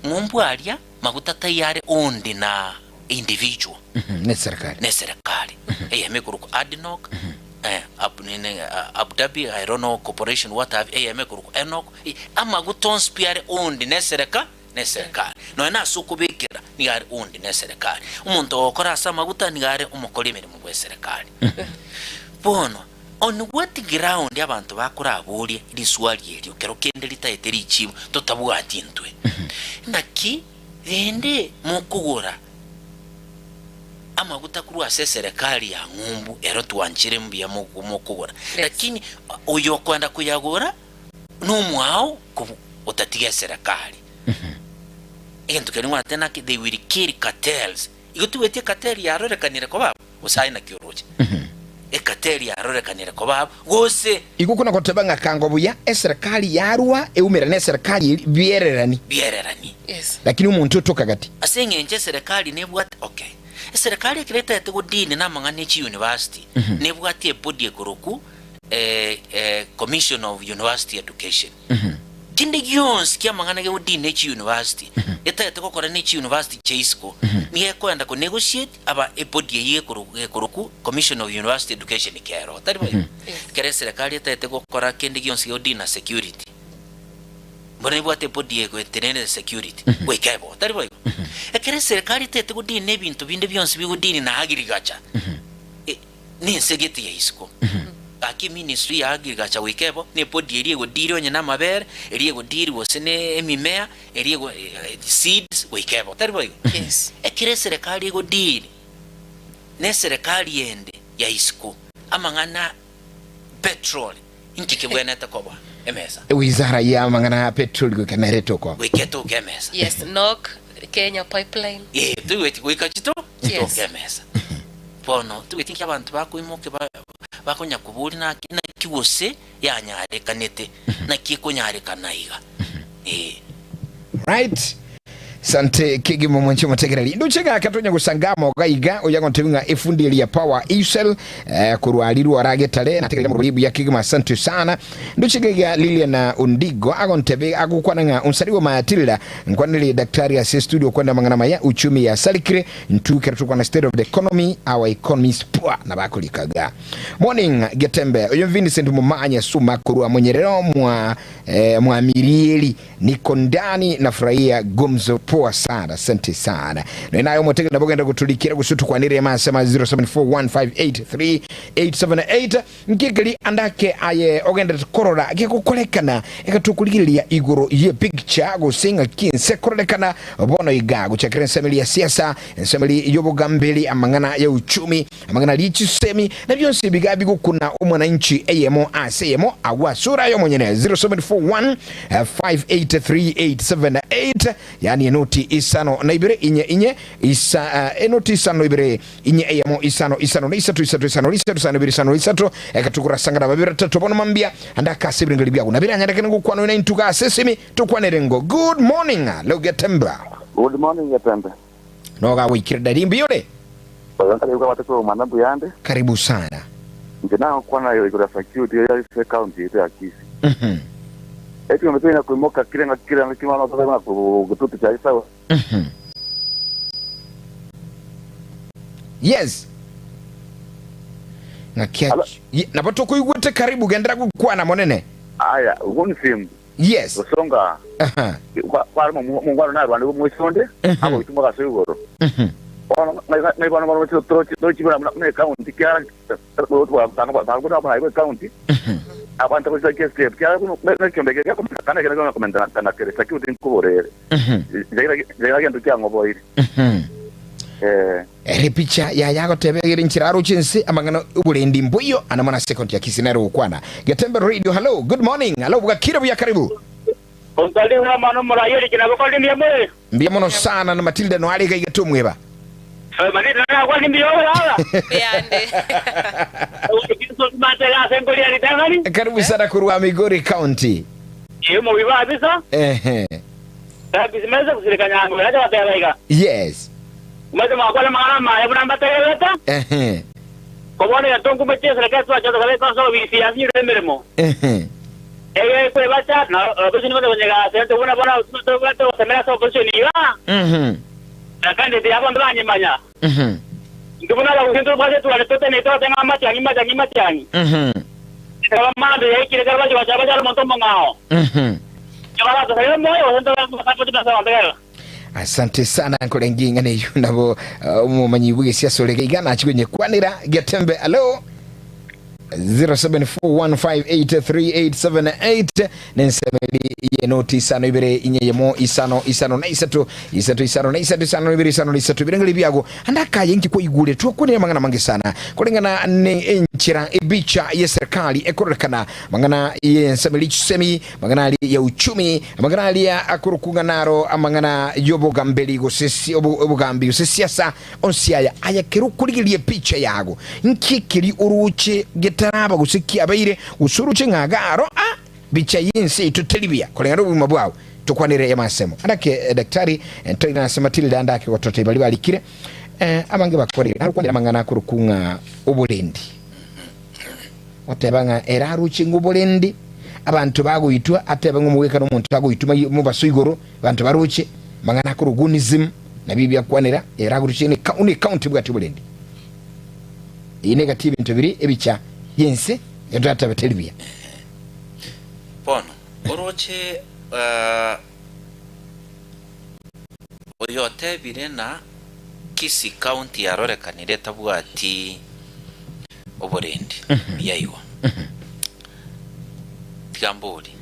ng'umbu aria maguta taiyo are owned na individual. Ne serikali. Ne serikali. Eyemo ekorokwa ADNOC, eh, Abu nini, Abu Dhabi, I don't know, corporation, what have, eyemo ekorokwa ENOC, amaguta onsi pi are owned ne serika, ne serikali. Nonya na ase okobekera, nigo are owned ne serikali. Omonto ogokora ase amaguta nigo are omokori emeremo bwe serikali. Bono, on what ground abanto bakoraborie riswali erio kero kende ritaete richibu totabwati intwe? Naki rende mokogora amaguta korwa ase eserekari ya ng'umbu ero twanchire mbuya mokogora, lakini oyo okoenda koyagora nomwao otatiga eserekari. Egento keria ngwate naki they will kill cartels. Igo tibweti ecartel yarorekanire koba abwo gose aye naki oroche. Ecartel yarorekanire koba abwo gose. Igo okona goteba ng'a kango buya eserikali yarua eumera ne eserikali eri biererani. Biererani. Yes. Lakini omonto otoka gati. Ase eng'encho eserekari nebwate okay. Eserekari ekero etaete godini namang'ana e chiuniversity nebwate ebody ekoroku Commission of University Education. Kende gionsi kiamang'ana gegodini ne chiuniversity etaete gokora ne chiuniversity chia isiko nigo ekoenda ko negotiate aba ebody eyio gekoroku Commission of University Education kero tari boigo? Ekero eserekari etaete gokora kende gionsi gegodini na security Bono ebwate ebody egoetenenera security goika ebo, tari boigo? Ekero eserekari etaete godini na ebinto binde bionsi bigodini na agriculture, e- nense gete ya isiko. Gaki eministry ya agriculture goika ebo, na ebody eria egodiri onye na amabere, eria egodiri gose na emimea, eria ego seeds goika ebo, tari boigo? Yes. Ekero eserekari egodiri na eserekari ende ya isiko, amang'ana petrol Inki kebwenerete koba emesa? Wizara y'amang'ana ya petroli goika nere etokwa. Goika etoke emesa. Yes, nok Kenya pipeline. Ee, toigweti goika chito Yes. chitoke emesa. Bono toigweti inki abanto bakoimoka ba- bakonya koboria naki naki gose yanyarekanete, naki ekonyarekana iga. Ee. Right. Sante kegima omwanchi omotegereri. Ndoche gaka tonya gosanga amo gaiga oya gontebi ng'a efundi eri ya power isel eh, korwa arirwe oragetare nategerera morori buya kegima asante sana. Ndoche gaiga Lilian Ondigo agontebe agokwana ng'a onsariwe Matilda nkwanere daktari ase studio kwenda mang'ana maya uchumi ya sarikire ntukere tokwana state of the economy our economy is poor nabakorikaga. Morning Getembe oyo Vincent Mumanya Suma korwa monyerero mwa eh, mwa Mirieli Niko ndani nafurahia gumzo poa sana asante sana naye nayo motege nabogenda guturikira gusu tukwanire masema 0741583878 nkikiri andake aye ogenda korora gigukorekana egatukurigiriria iguru ye picture gose ng'aki nse kororekana bono iga guchakira ensemeri ya siasa ensemeri y'obogamberi amang'ana ya uchumi amang'ana rie chisemi na bionsi biga bigokuna omwananchi eyemo ase eyemo agwo ase oraye omonyene 0741 583878 yani enoti isano na ibere inye inye isa uh, enoti isano ibere inye eyemo isano isano na isato isato isano isato isano ibere isano isato ekatukura sangana babere tatu bono mambia andakase ebirengeri byago nabire anyareke ngokwana na intuga ase esimi tukwanere ngo good morning logetemba Good morning Getembe. Noga goikire dadi mbuya ore? Oyo nkare igwa batete omwana mbuyande. Karibu sana. Inche nagokwana igoro ya security ya ase county yaito ya Kisii. Mhm. Ekiombe toina koimoka kire ngaki kire ngaki mama tata buna kututu cha isawa. Mhm. Yes. Ng'aki Alo. Nabo tokoigwete karibu gendera gokwana monene. Aya, ugunsimbu. Yes. Gosonga Aha. kware omongwana narwane bw'omoisonde, agoitwa mogaso igoro. Bono ng'ai bono bono torochibera buna ecounty kiara buna ecounty abanto gochia step kiara nekiombe ekeria gekomentekana ekero gekomentekana kere security nkoborere jaira gento kiang'oboire eh. Ere picha yaye agoteba egere nchera aroche ense amang'ana oborendi mboiyo ande mono ase ecounty ya Kisii nere ogokwana. Getembe Radio hello good morning hello bwakire buya karibu. Ontari omwana omoraia orike nabo kore mbuya more. Mbuya mono sana na Matilda no are iga iga tomweba. Matilda nagwani mbuya ore aba. Mbuyande. Ase nkoria ritang'ani. Karibu sana korwa Migori County. Ee omobiba abisa. Ehe. Rabbi simeze gosireka nyango, nacha goteba iga. Yes. Omanyete mwakwana amang'ana amaya buna mbategererete? Ehe. Ko bono egento nkumbe chi'esereka etwacha tokabeka ase obisi yasinyirwe emeremo. Ehe. Egekwebacha, na opposition bonsi konyegasa intwe buna bono tobwate ogosemera ase opposition iga, Mhm. na candidate yabo ntibanyemanya. Mhm. Intwe buna abagusii ntobwate etware totenete tote ng'a Matiang'i Matiang'i Matiang'i. Mhm. Ekero mambia yaikire ekero bachia gochaka bachare omonto omong'ao. Mhm. Nigo baratosarie omoyo gose ntobasapotie ase ogotegerera. Asante sana nkorengia ing'ana eyio nabo omomanyi bw'egesiasa ore iga nachi konyekwanera Getembe alo. 0741583878 nensemeri yenoti isano ibere inye yemo isano isano na isato isato isano na isato isano na ibere isano na isato ebirengeri biago ande akaye nki kwaigure twakwanire amang'ana amange sana koreng'ana ne enchera ebicha ye serikali ekororekana amang'ana yensemeri chisemi amang'ana aria ya uchumi amang'ana aria akorokwa ng'a naro amang'ana yobogamberi gose si- obo- obogambi gose siasa Onsi aya aye kera okorigereria epicha yago, nki ekeri orooche getaraba gose kiabeire, gose orooche ng'a agaro a bicha y'ense yaito teri buya koreng'ana nobogima bwao. Tokwanere amasemo andake Daktari ntoirane ase Matilda andake gototebia baria barikire abange bakorire narokwanere amang'ana akorokwa ng'a oborendi. Goteba ng'a ere aroche ng'a oborendi abanto bagoitwa atebe ng'a omogwekano omonto agoitwa mobaso igoro Abanto baroche amang'ana akorokwa Gunism, nabio ebiakwanera ere agorusia ne ne ekaunti ebwate oborendi. Eye negati y'ebinto bire ebicha y'ense egento yatebe teri buya. Bono oroche eh, oyo otebire na Kisii County yarorekanire etabwati oborendi buya igo. Tiga mborie.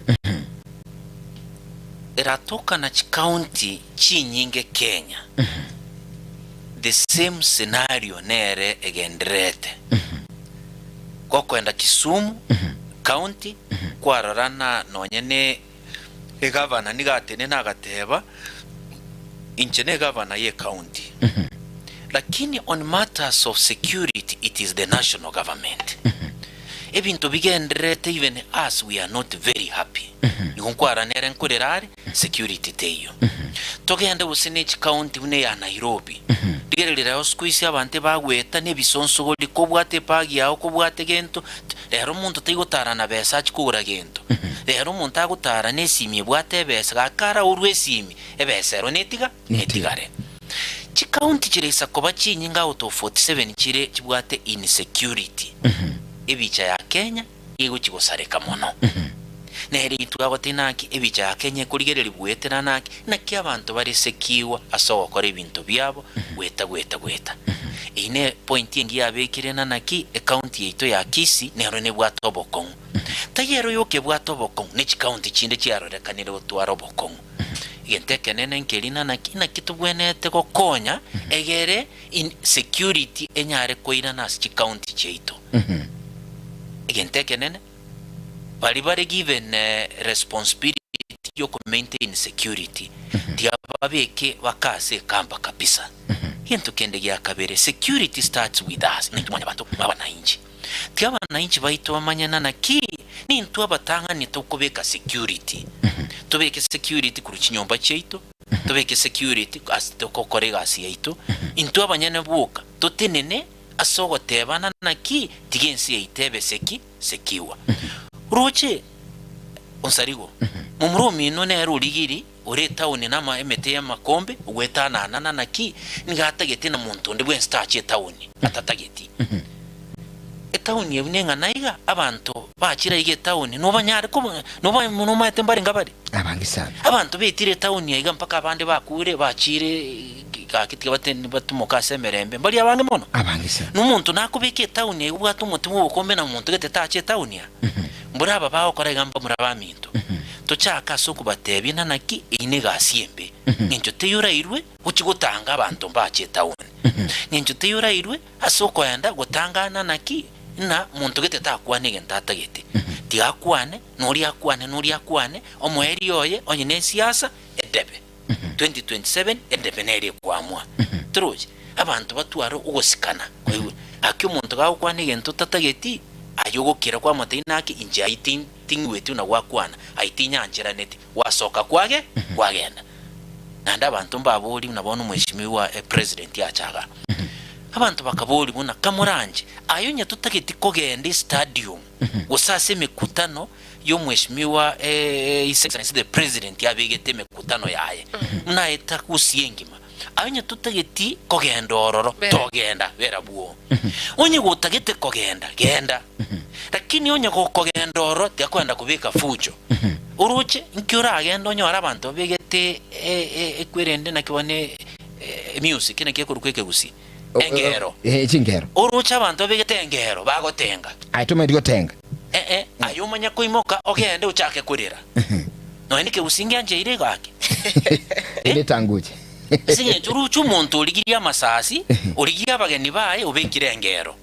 Eratokana chikaunti chinyinge Kenya, the same scenario nere egendererete. Gokoenda Kisumu county kwarora na nonye ne egavana nigo atenene agateba inche ne egavana ye county lakini on matters of security it is the national government. Ebinto bigendererete even us we are not very happy. Nigo nkwarana ere nkorera are, security teiyo. Togende gose ne chicounty buna eya Nairobi, rigereria rero siku isi abanto ebagweta na ebisonsogori, kobwate ebag yao, kobwate gento, rero omonto taigotara na besa achie kogora gento. Rero omonto agotara na esimi ebwate ebesa, gaki araurwe esimi, ebesa ero netiga netigare. Chicounty chireisa koba chinyinge out of 47 chire chibwate insecurity. Ebicha ya Kenya egochia gosareka mono. Nere intwe agoteba naki ebicha ya Kenya ekorigereria goetera naki, naki abanto bare secure ase ogokora ebinto biabo goeta goeta goeta. Eyio ne point engiya yabekire na naki ecounty yaito ya Kisii nero nebwate obokong'u. Tai ero yoka ebwate obokong'u, ne chicounty chinde chiarorekanire gotwara obokong'u. Egento ekenene nkeri na naki, naki tobwenerete gokonya egere in security enyare koirana ase chicounty chiaito. Egento ekenene, baria bare given responsibility yoko maintain security, tiga babeke baka ase ekamba kabisa. Egento kende gia kabere, security starts with us, naintwe mwanyabanto, abananchi. Tiga abananchi baito bamanye na naki nintwe abatang'ani tokobeka security. Tobeke security korwa chinyomba chiaito, tobeke security ase togokora egasi yaito, intwe abanyene boka totenene ase ogotebana naki tiga ense yaito ebe seki sekiwa. Roche onsarigo, momura omino nere origiri ore etaoni na emete y'amakombe ogwetanana naki nigo atagete na monto onde bwensi tache etaoni atatageti. Etaoni eyio neng'ana iga, abanto bachire aiga etaoni nobanyare koba noba nomaete mbarenge abare? Abange sana. Abanto betire etaoni aiga mpaka abande bakure bachire gaki tiga bate batimoke ase emerembe mbari abange mono. Abange sana. Na omonto nakobeka etaoni aiga obwate omote bw'obokombe na monto gete tache etaoni aa. Mbora aba bagokora iga mbamura baminto. Tochake ase okobatebia na naki eyio negasi embe. Ng'encho teyorairwe gochia gotanga abanto mbache etaoni. Ng'encho teyorairwe ase okoenda gotangana naki ng'a monto gete takwana egento atagete. Tiga akwane, na oria akwane, na oria akwane, omoerio oye onye nesiasa edebe. 2027 edebe nere ekwamua. Torochi? Abanto batware ogosikana koigwa. Gaki omonto gagokwana egento otatageti, aye ogokira kwamotebia naki inche ayio tin ting'igweti buna gwakwana, ayio tinyancheraneti, gwasoka kwage kwagenda. Naende abanto mbabori buna bono omweshimiwa epresident acha igaa. Abanto bakaboria buna kamoranche, aye onye totageti kogenda estadium gose ase emekutano y'omweshimiwa His Excellency the President abegete emekutano yaye buna aeta gusii engima. Aye onye totageti kogenda ororo, Bera. togenda, bera bwoo. Onye gotagete kogenda, genda. Lakini onye gokogenda ororo, tiga kogenda kobeka fujo. Oroche, nki oragende onyore abanto babegete ekwerende naki bono music naki ekorokwa ekegusii. Engero. Eh, chingero. Oroche abanto babegete engero bagotenga. Aye tomaeti gotenga. Eh-eh, aye omanye koimoka ogende ochake korera. Nonya nekegusii ngiancheire igo ake. Ere etanguche. Ase eng'encho oroche omonto origirie amasasi, origie abageni baye obekire engero.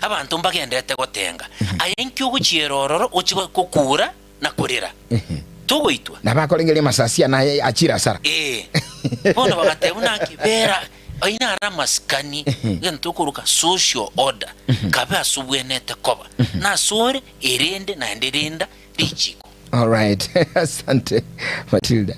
Abanto mbagenderete gotenga. Aye inki ogochiera ororo ochie gokura na korera? Togoitwa? Nabo akorengereria amasasi ane aye achire asara. Ee. Bono bagateba buna nki bera ayio naro amasikani, egento tokoroka social order, kabe ase obwenerete koba. Nasore erende naende renda richiko. Alright, asante Matilda.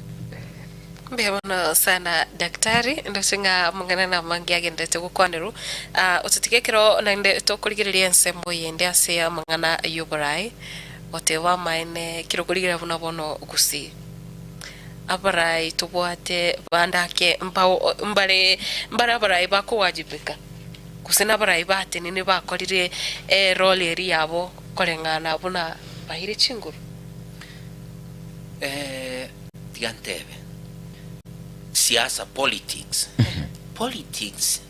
Mbuya mono sana daktari, ndoche ng'a amang'ana namange agenderete gokwanerwa. Ah, ototige ekero naende tokorigereria ensemo eyende ase amang'ana y'oboraai, goteba amaene ekero okorigereria buna bono gusii. Abarai tobwate bande ake mbao mbare mbare abarai bakowajibika, gose nabarai batenenire bakorire erole eria yabo koreng'ana buna baeire chinguru. Eh, tiga ntebe, siasa, politics, politics,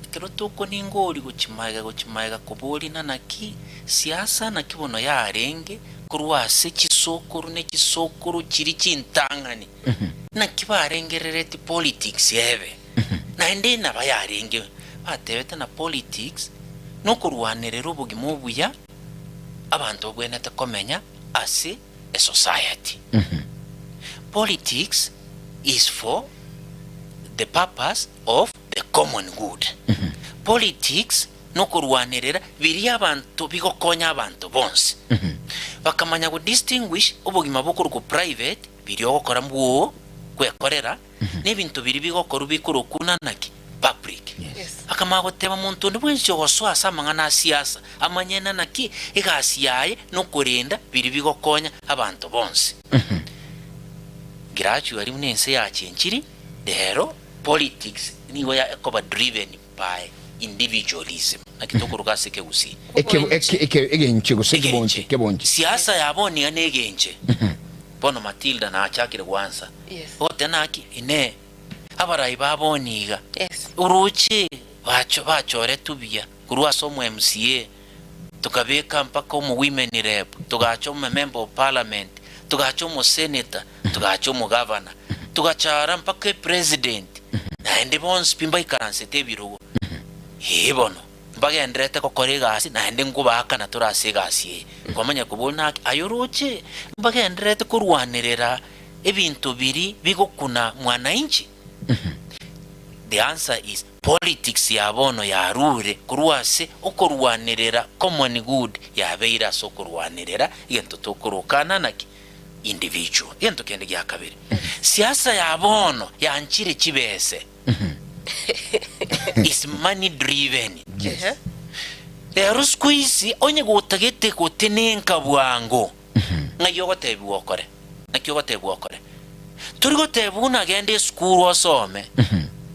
ekero tokoninga oria gochia magega gochia magega koboria ng'a naki siasa naki bono yarenge korwa ase chisokoro ne chisokoro chiria chintang'ani, naki barengereretie politics ebe, naende naba yarenge, batebete na politics nokorwanerera obogima obuya abanto babwenerete komenya ase esociety. Politics is for the purpose of the common good. Politics nokorwanerera biria abanto bigokonya abanto bonsi. Bakamanya go distinguish obogima bokorokwa private biria ogokora mbwoo gwekorera na ebinto biria bigokorwa bikorokwa naki? Public. Yes. Akamanya goteba monto onde bwensi ogosoa ase amang'ana a siasa amanye naki egasi yaye nokorenda biria bigokonya abanto bonsi. Gradually buna ense yachenchiri rero politics nigo ekoba driven by individualism. Naki tokoroka ase ekegusii? Egenche gose ekebonche, ekebonche. Siasa ya bono iga negenche. Bono Matilda nachakire gwansa. Yes. Ogoteba naki? Inee, abarai ba bono iga Yes. oroche bacho bachoretwe buya korwa ase omo MCA tokabeka mpaka omo women rep, togacha omo member of parliament, togacha omo senator, togacha omo governor, togachara mpaka epresident, naende bonsi pi mbaikaransete ebirogo. Ee bono, mbagendererete gokora egasi naende nkobaakana tore ase egasi eye. Kwamanya koboria naki, aye oroche mbagendererete korwanerera ebinto biria bigokuna mwananchi? The answer is politics ya bono yarure korwa ase okorwanerera common good yabeire ase okorwanerera egento tokorokana naki? Individual. Egento kende gia kabere, siasa ya bono yanchire chibese is money driven. Yes. Rero siku ici onye gotagete gotenenka bwango ng'ai ogotebiwa okore? Naki ogotebiwa okore? Tori gotebwa buna genda esukuru osome,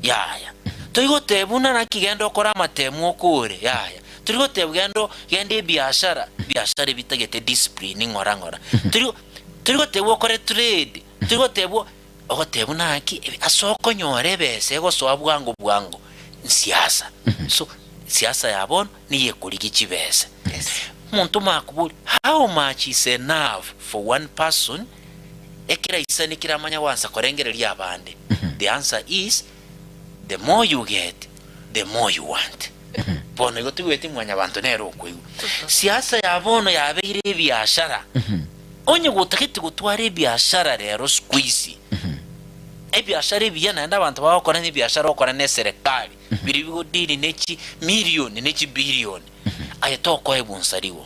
yaya. Tori gotebwa buna naki genda okore amatemu okore, yaya. Tori gotebwa genda o- genda ebiashara, ebiashara ebitagete discipline ng'ora ng'ora. Tori tori gotebwa okore trade, tori gotebwa ogotebwa naki ase okonyora ebesa egosoa bwango bwango, nsiasa. So, siasa ya bono nigo ekorigia chibesa. Omonto omakoboria, how much is enough for one person ekeraisani keramanya gwansa korengereria abande? The answer is, the more you get, the more you want. Bono igo toigweti mwanyabanto nere okoigwa. Siasa ya bono yabeire ebiashara. Onye gotagete gotwara ebiashara rero siku ici, ebiashara ebiya naende abanto bagokora na ebiashara okora na eserekari, biria bigodeal ne chi million ne chi billion, aye tokoegwa onsarigo.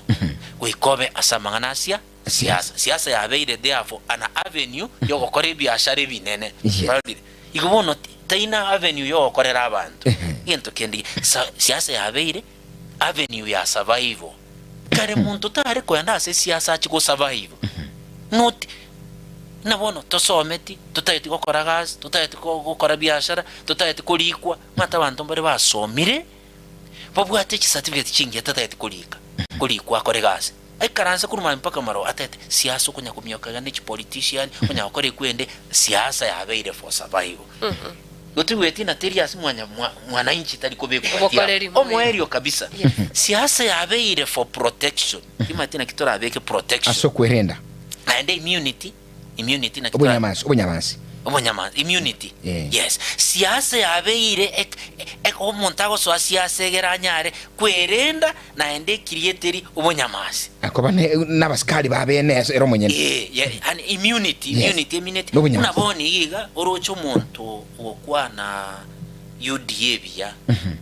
Goika obe ase amang'ana asia siasa. Siasa yabeire therefore an avenue yogokora ebiashara ebinene. Yes. Kwarorire? Igo bono taina avenue yogokorera abanto. Egento kende sa siasa yabeire avenue ya survival. Kare monto tare koenda ase siasa achie go survive. Not buna bono tosometi, totageti gokora gasi, totageti gokora biashara, totageti korikwa, omanyete abanto mbare basomire, babwate chicertificate chingiya tatageti korika, korikwa akore gasi. Aikaranse korwa mambia mpaka marogoba atagete siasa okonya komioka iga ne chipolitician, onya gokora ekwende, siasa yabeire for survival. Gotigweti na teri ase mwanya mwa mwananchi tari kobekwa gati Obokoreri yabo. moyo. Omoerio kabisa. Yes. Siasa yabeire for protection. Timanyeti naki torabeke protection. Ase okwerenda. Naende immunity, immunity naki tora Obonyamansi, obonyamansi. Obonyamansi, immunity. Eh. Yes. Siasa yabeire ek ek omonto agosoa siasa egere anyare kwerenda naende ekirieteri obonyamansi. Akoba ne nabasikari ba bene ase ere omonyene. Eh, ye, yani immunity, Yes. immunity, immunity. Nobonyamansi. Buna bono iga iga oroche omonto ogokwana UDA buya,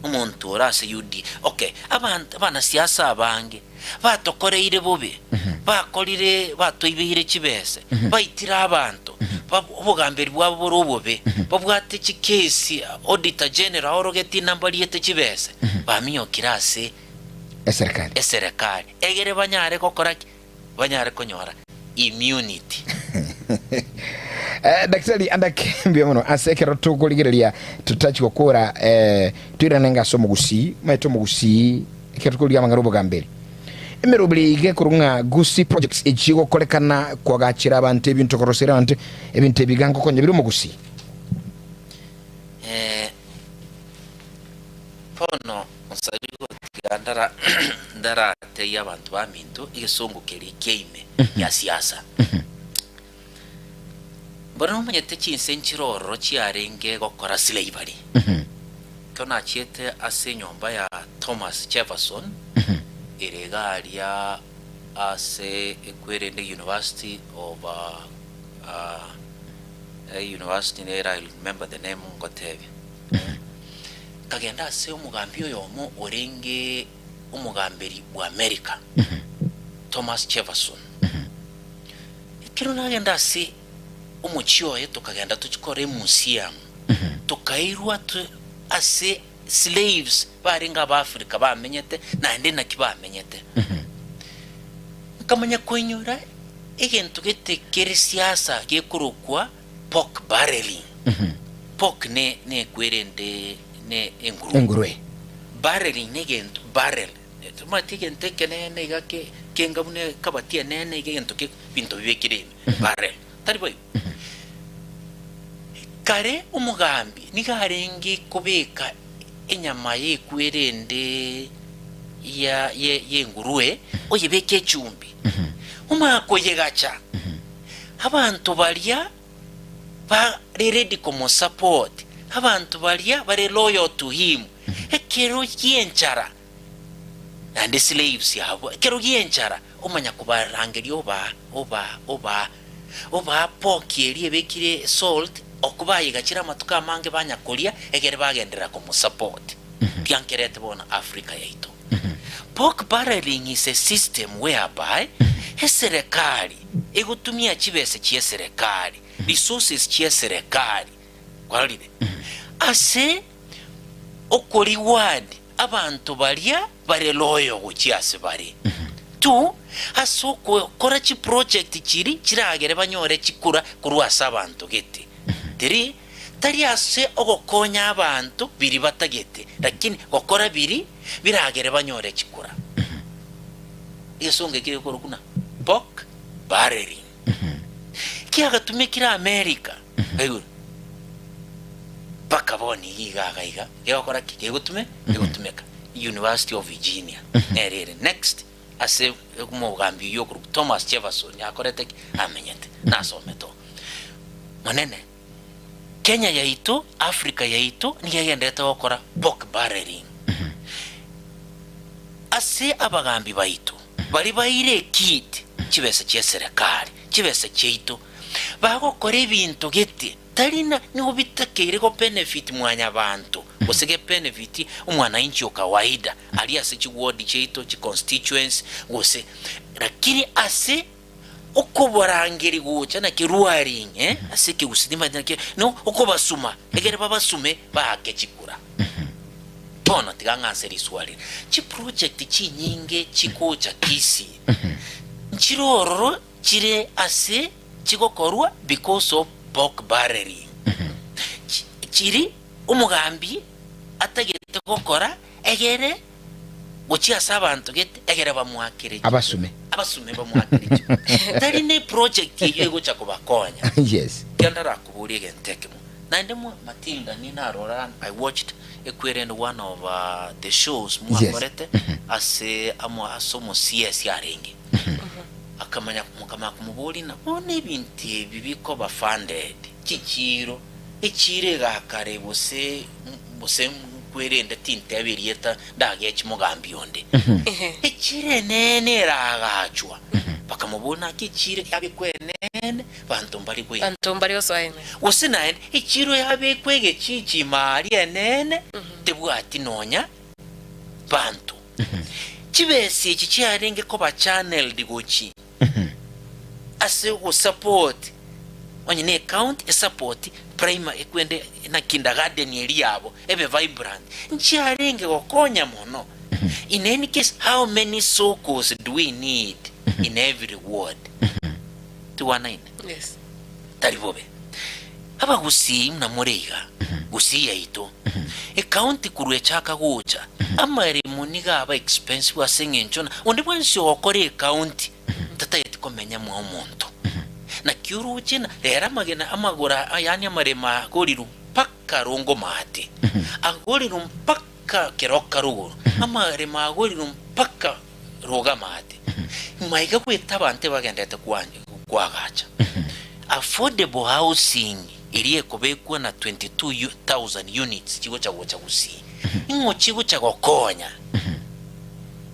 omonto ore ase UDA. Okay, abanto abanasiasa abange batokoreire bobe, bakorire batoibeire chibese, baitire abanto, ba obogamberi bwabo bore obobe, babwate chikesi, auditor general aorogetie nambariete chibese, baminyokire ase Eserekari. eserekari, egere banyare gokora ki? Banyare konyora immunity. Eh, Daktari andake mbuya mono ase ekero tokorigereria totachi gokora eh, toirane ng'a ase omogusii omanyete omogusii ekero tokorigia amang'ana obogamberi emeroberi iga ekorwa ng'a Gusii projects echi gokorekana kwagachera abanto ebinto korosera abanto ebinto ebi iga ngokonya bire omogusii. Eh, bono onsabire gotiga ndara ndaratebie abanto baminto egesongo keria kia ime gia siasa. Bono nomanyete chinse nchire ororo chiarenge gokora slavery. Ekero nachiete ase enyomba ya Thomas Jefferson, ere iga aria ase ekwerende University of university nere I remember the name ngotebia. Nkagenda ase omogambi oyomo orenge omogamberi bw'America, Thomas Jefferson. Ekero nagenda ase omochie oye tokagenda tochie korora emuseum, tokairwa to ase slaves barenge Abaafrika bamenyete naende naki bamenyete. Nkamanya koinyora egento gete kere siasa gekorokwa pork barreling. Pork ne nekwerende ne engurue. Engurue. Barreling negento barrel Tomanyeti egento ekenene iga ke kenga buna ekabati enene iga egento ke binto bibekire ime, barrel, tari boigo? Kare omogambi nigo arenge kobeka enyama y'ekwerende ya ye y'engurue oyebeke echumbi, omanye koyegacha, abanto baria bare ready komosupport, abanto baria bare loyal to him, ekero gi'enchara, naende slaves abwo, ekero gi'enchara, omanya kobarangeria obaa, obaa, obaa, obaa pork eria ebekire salt, okwo bayegachire amatuko amange banya koria, egere bagenderera komosupport. Biankerete bono Africa yaito. Pork barreling is a system whereby eserekari egotumia chibesa chi'eserekari, resources chi'eserekari, kwarorire, ase okoreward abanto baria bare loyal gochia ase bare. To, ase okokora chiproject chiria chiragere banyore chikura korwa ase abanto gete. Tiri, tari ase ogokonya abanto biria batagete, lakini gokora biria biragere banyore chikura. Egesongo eke gekorokwa buna pork barreling. Kiagatumekire America, aigure, mpaka bono iga iga iga iga, gegokora ki? Gegotume, gegotumeka. University of Virginia, nere ere next ase omogambi oyio okorokwa Thomas Jefferson akorete ki? Amenyete, nasomete oo. Monene, Kenya yaito, Africa yaito, nigo egenderete gokora pork barreling. Ase abagambi baito, baria baire ekiti, chibesa chi'eserekari, chibesa chiaito, bagokora ebinto gete, tari ng'a nigo bitakeire go benefit mwanyabanto, gose ge benefit omwananchi o kawaida, aria ase chiward chiaito, chi constituency, gose, lakini ase okobarangeria gocha naki rwaring eh, ase ekegusii timanyeti naki, no okobasuma, ekere babasume baake chikura. Bono tiga ng'anse riswali eri, chiproject chinyinge chigocha Kisii, nchire ororo chire ase chigokorwa because of pork barreling. Chi- Chiri omogambi atagete gokora egere gochia ase abanto gete egere bamoakere chikura. Abasume. Abasume bamoakere chikura. Tari ne project eyio egocha kobakonya. Yes. Tiga ndarakoborie egento ekemo. Naende mwa Matilda ni narora I watched ekwerende one of the shows mwakorete ase amo ase omo CS arenge. Akamanya mokamanya komoboria ng'a bono ebinto ebi bikoba funded chichiiro, echiiro egakare gose gose nkwerende tinteba erieta ndagechi mogambi onde. Echiiro enene eragachwa, bakamoboria naki echiiro yabekwa enene banto mbari goika. Banto mbari gosoa ime. Gose naende echiiro yabekwa egechiichi ime aria enene, tebwati nonya banto. Chibesa echi chiarenge koba channeled gochi ase ogosupport onye ne ecounty esupport primary ekwende na kindergarten eria yabo ebe vibrant nchiarenge gokonya mono. In any case how many sokos do we need in every ward? Tigwanaine? Yes. Tari bobe. Abagusii buna more iga, Gusii yaito, ecounty korwa echaka gocha, amaremo nigo aba expensive ase eng'encho na onde bwensi ogokora ecounty tatageti komenya mwa omonto. Naki oroche na rero amagena amagoro yaani amaremo agorirwe mpaka rongo maate, agorirwe mpaka keroka rogoro, amaremo agorirwe mpaka roga amaate. Maiga goeta abanto ebagenderete koagacha affordable housing eria ekobekwa na 22,000 units chigocha gocha Gusii. Ing'o chigocha gokonya?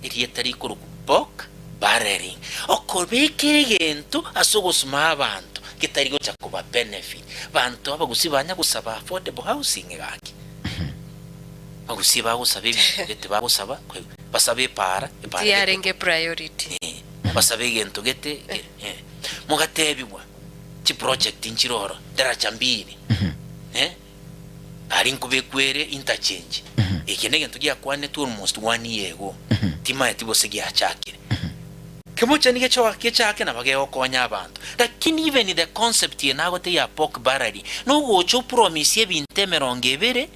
Erieta rikorokwa pork barreling, okobeka egento ase ogosuma abanto getari gocha koba benefit. Banto abagusii banya gosaba affordable housing gaki. Abagusii bagosaba ebinto gete bagosaba basabe epaara, epaara gete. Tiyarenge priority. Eh, basabe egento gete, ge- eh. Mogatebigwa chiproject nchire oro, daraja mbili, eh, aria nkobekwa ere interchange. Eke negento giakwanetwe almost one year ago, timaeti gose giachakire. Kemochani gechoa gechake nabo gegokonya abanto. Lakini even the concept eye nagotebia ya pork barrel, nogocha opromise ebinto emerongo ebere,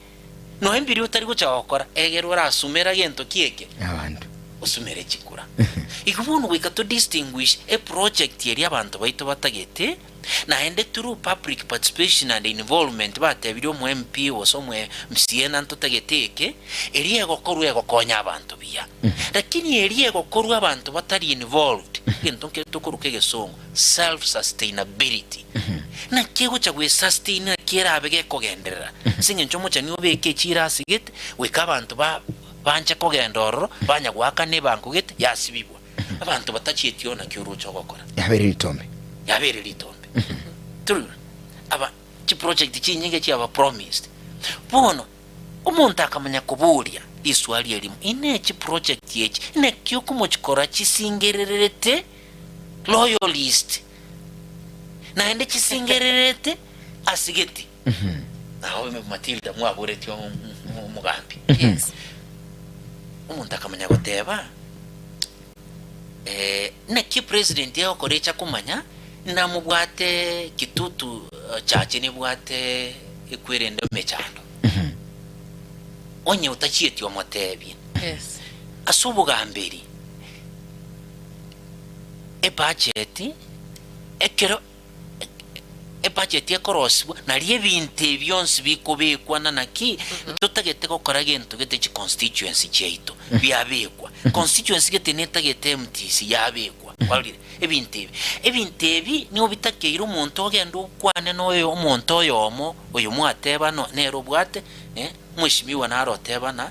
Nonya mbiria otari gocha gokora, egere orasumera gento ki eke? Abanto. Osumere chikura. Igo bono goika to distinguish eproject eria abanto baito batagete, naende through public participation and involvement batebirie omo MP gose omo MCA na ntotagete eke, eria egokorwa egokonya abanto buya. Lakini eria egokorwa abanto batari involved, egento nkere tokoruka egesongo, self sustainability. Naki egocha gwe sustain naki erabe gekogenderera ase eng'encho omochani obeke echiira ase gete goika abanto ba banche kogenda ororo banya goakana ebango gete yasibigwa. Abanto batachieti oo naki oroche ogokora. Yabeire ritombe. Yabeire ritombe. True. Aba chiproject chinyinge chiaba promised. Bono omonto akamanya koboria riswali erimo, inee chiproject echi naki okomochikora chisingererete loyalist naende chisingererete ase gete. Nao Matilda mwaboretie omogambi. Yes. Omonto akamanya goteba eh, naki president egokora echa komanya namobwate kitutu church nebwate ekwerende emechando. Onye otachieti omotebie. Yes. Ase obogamberi Ebacheti, ekero ebacheti ekorosiwa, nario ebinto ebi bionsi bikobekwa na naki totagete gokora gento gete chiconstituency chiaito biabekwa. Constituency gete netagete MTC yabekwa, kwarorire? Ebinto ebi. Ebinto ebi nigo bitakeire omonto ogende okwane na oyo omonto oyomo oyo mwateba no nere obwate Mweshimiwa naro oteba na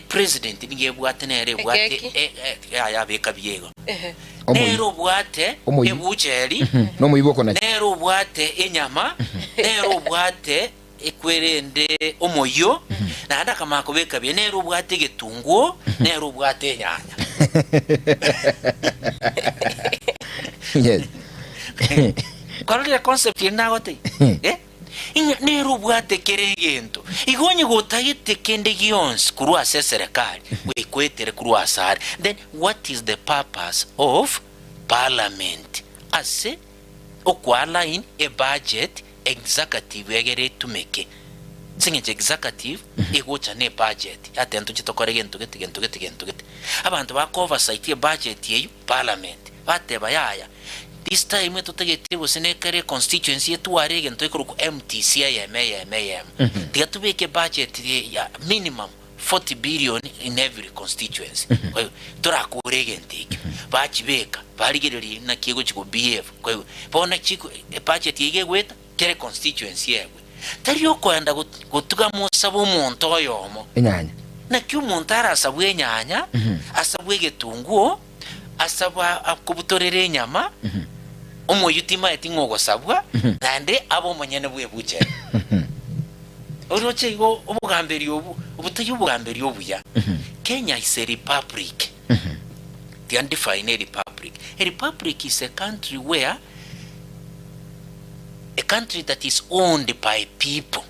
president nigo ebwate nere ebwate Ekeki. yaya abeka biego Ehe. Omoyi. nere obwate Omoyi. ebucheri Nomoibi okonacha. nere obwate enyama nere obwate ekwerende omoyio naende akamanya kobeka buya nere obwate egetunguo nere obwate enyanya Yes. Kwarorire concept eri nagotebia eh? Ing'a nere obwate kera egento. Igo onye gotagete kende gionsi korwa ase eserekari, goika korwa asare. Then what is the purpose of parliament ase okoalign ebudget executive egere etumeke? Ase eng'encho executive egocha ne ebudget, yateba ntoche tokore gento gete, gento gete, gento gete. Abanto bako oversight ebudget eywo, parliament, bateba yaya. This time etotagete gose nekere econstituency etware egento ekorokwa MTC eyemo eyemo eyemo. Tiga tobeke budget ya minimum 40 billion in every constituency. Kwaigwa? Torakore egento ekio. Bachibeka, barigereria naki egochi go behave. Kwaigwa? Bono chiko ebudget eyio iga egoeta, kera econstituency egwe. Tari okoenda gotuga mosabe omonto oyomo. Enyanya. Naki omonto arasabwe enyanya, asabwe egetunguo, asabwe akobutorere enyama, omoyio timaeti ng'a ogosabwa, naende abe omonyene bw'ebucheri. Oroche igo obogamberi obu, obotari obogamberi obuya. Kenya is a republic. Tiga ndefine a republic. A republic is a country where a country that is owned by people,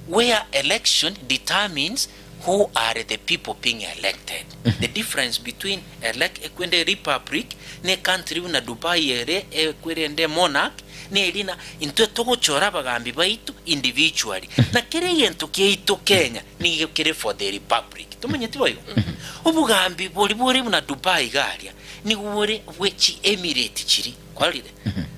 where election determines who are the people being elected. The difference between elec ekwende republic ne country buna Dubai ere ekwerende monarch neri na intwe togochora abagambi baito individually. Na kera egento kiaito Kenya nigo kere for the republic. Tomanyeti boigo? Obogambi bori bore buna Dubai iga aria nigo bore bwe chi emirate chiri. Kwarorire?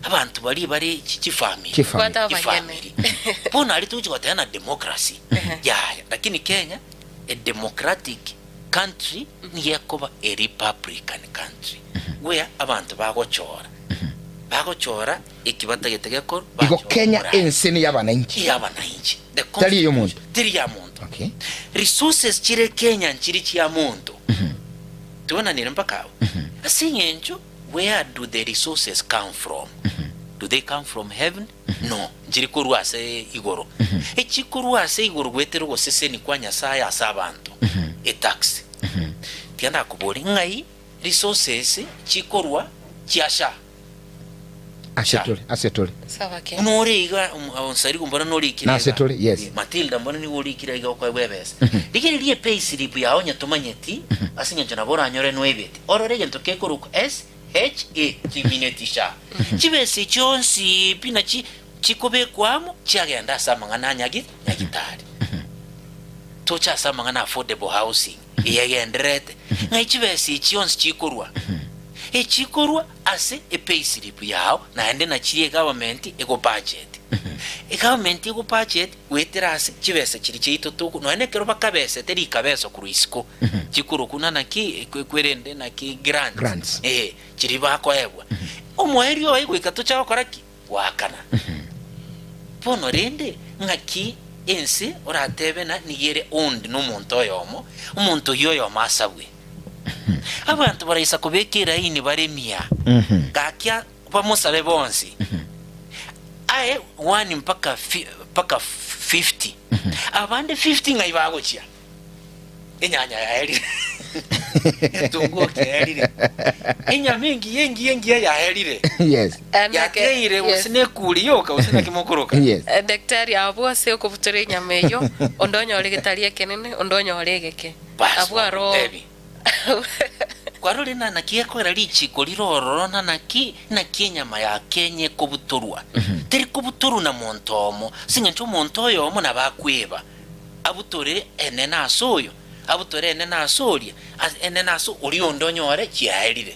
Abanto baria bare chi chifamiri. Chifamiri. Bwate abanyene. Chifamiri. Bono aria togochia goteba na democracy. Yaya. Lakini Kenya, a democratic country nigo ekoba a republican country where abanto bagochora. Bagochora eki batagete gekorwe, Igo bachora Kenya omorari. ense ne y'abananchi. Ey'abananchi. The Tari ey'omonto. constitution. Teri ya monto. Okay. Resources chire Kenya nchiri chia monto. Tobonanire mpaka abwo. Ase eng'encho Where do the resources come from? Do they come from heaven? No, nchiri korwa ase igoro. Echikorwa ase igoro goetera ogoseseni kwa Nyasaye ase abanto, etax. Tiga ndakoborie, ng'ai resources chikorwa chia SHA? Ase tore, ase tore. Sawa ki? Buna ore iga Onsarigo mbona norikire Nase iga. tore, yes. Matilda mbona nigo orikire iga okoegwa ebesa. Rigereria epayslip yao onye tomanyeti ase eng'encho nabo oranyore noebeti. Orore egento kekorokwa SHA chimineti sha. Chibesa echio chionsi pi nachi chikobekwa amo chiagenda ase amang'ana a nyagi nyagitari. Toche ase amang'ana a affordable housing eye egendererete ng'ai chibesa echi chionsi chikorwa. Echikorwa ase epayslip yao naende nachiria egovernment egobudget. Egovernment egobudget goetera ase chibesa chiria chiaito toko nonya na ekero bakabesete rikabesa korwa isiko chikorokwa ng'a naki ekwerende naki grants Grants. eh chiria bakoegwa. Omoerio oye goika toche gokora ki? Goakana. Bono rende ng'aki ense oratebe ng'a nigo ere owned nomonto oyomo, omonto oyio oyomo asabwe. Abanto baraisa kobeka eraini bare mia, gaki bamosabe bonsi, aye one mpaka fi mpaka 50, abande 50 ng'ai bagochia? Enyanya yaerire, egetunguo kiaerire, enyama engiya engiya engiya yaerire, Yes. yakeire Yes. gose nekuri yoka gose naki mokoroka. Yes. Daktari abwo ase okobutora enyama eyio, onde onyore getari ekenene, onde onyore egeke. Bas, Abwo aro bagotebi. Kwarorire na naki gekoera richiko rire ororo na naki naki enyama ya Kenya ekobutorwa. Teri kobutorwa na monto omo, ase eng'encho omonto oyomo nabo akweba, abutore enene ase oyo, abutore enene ase oria, ase enene ase oria onde onyore chiaerire.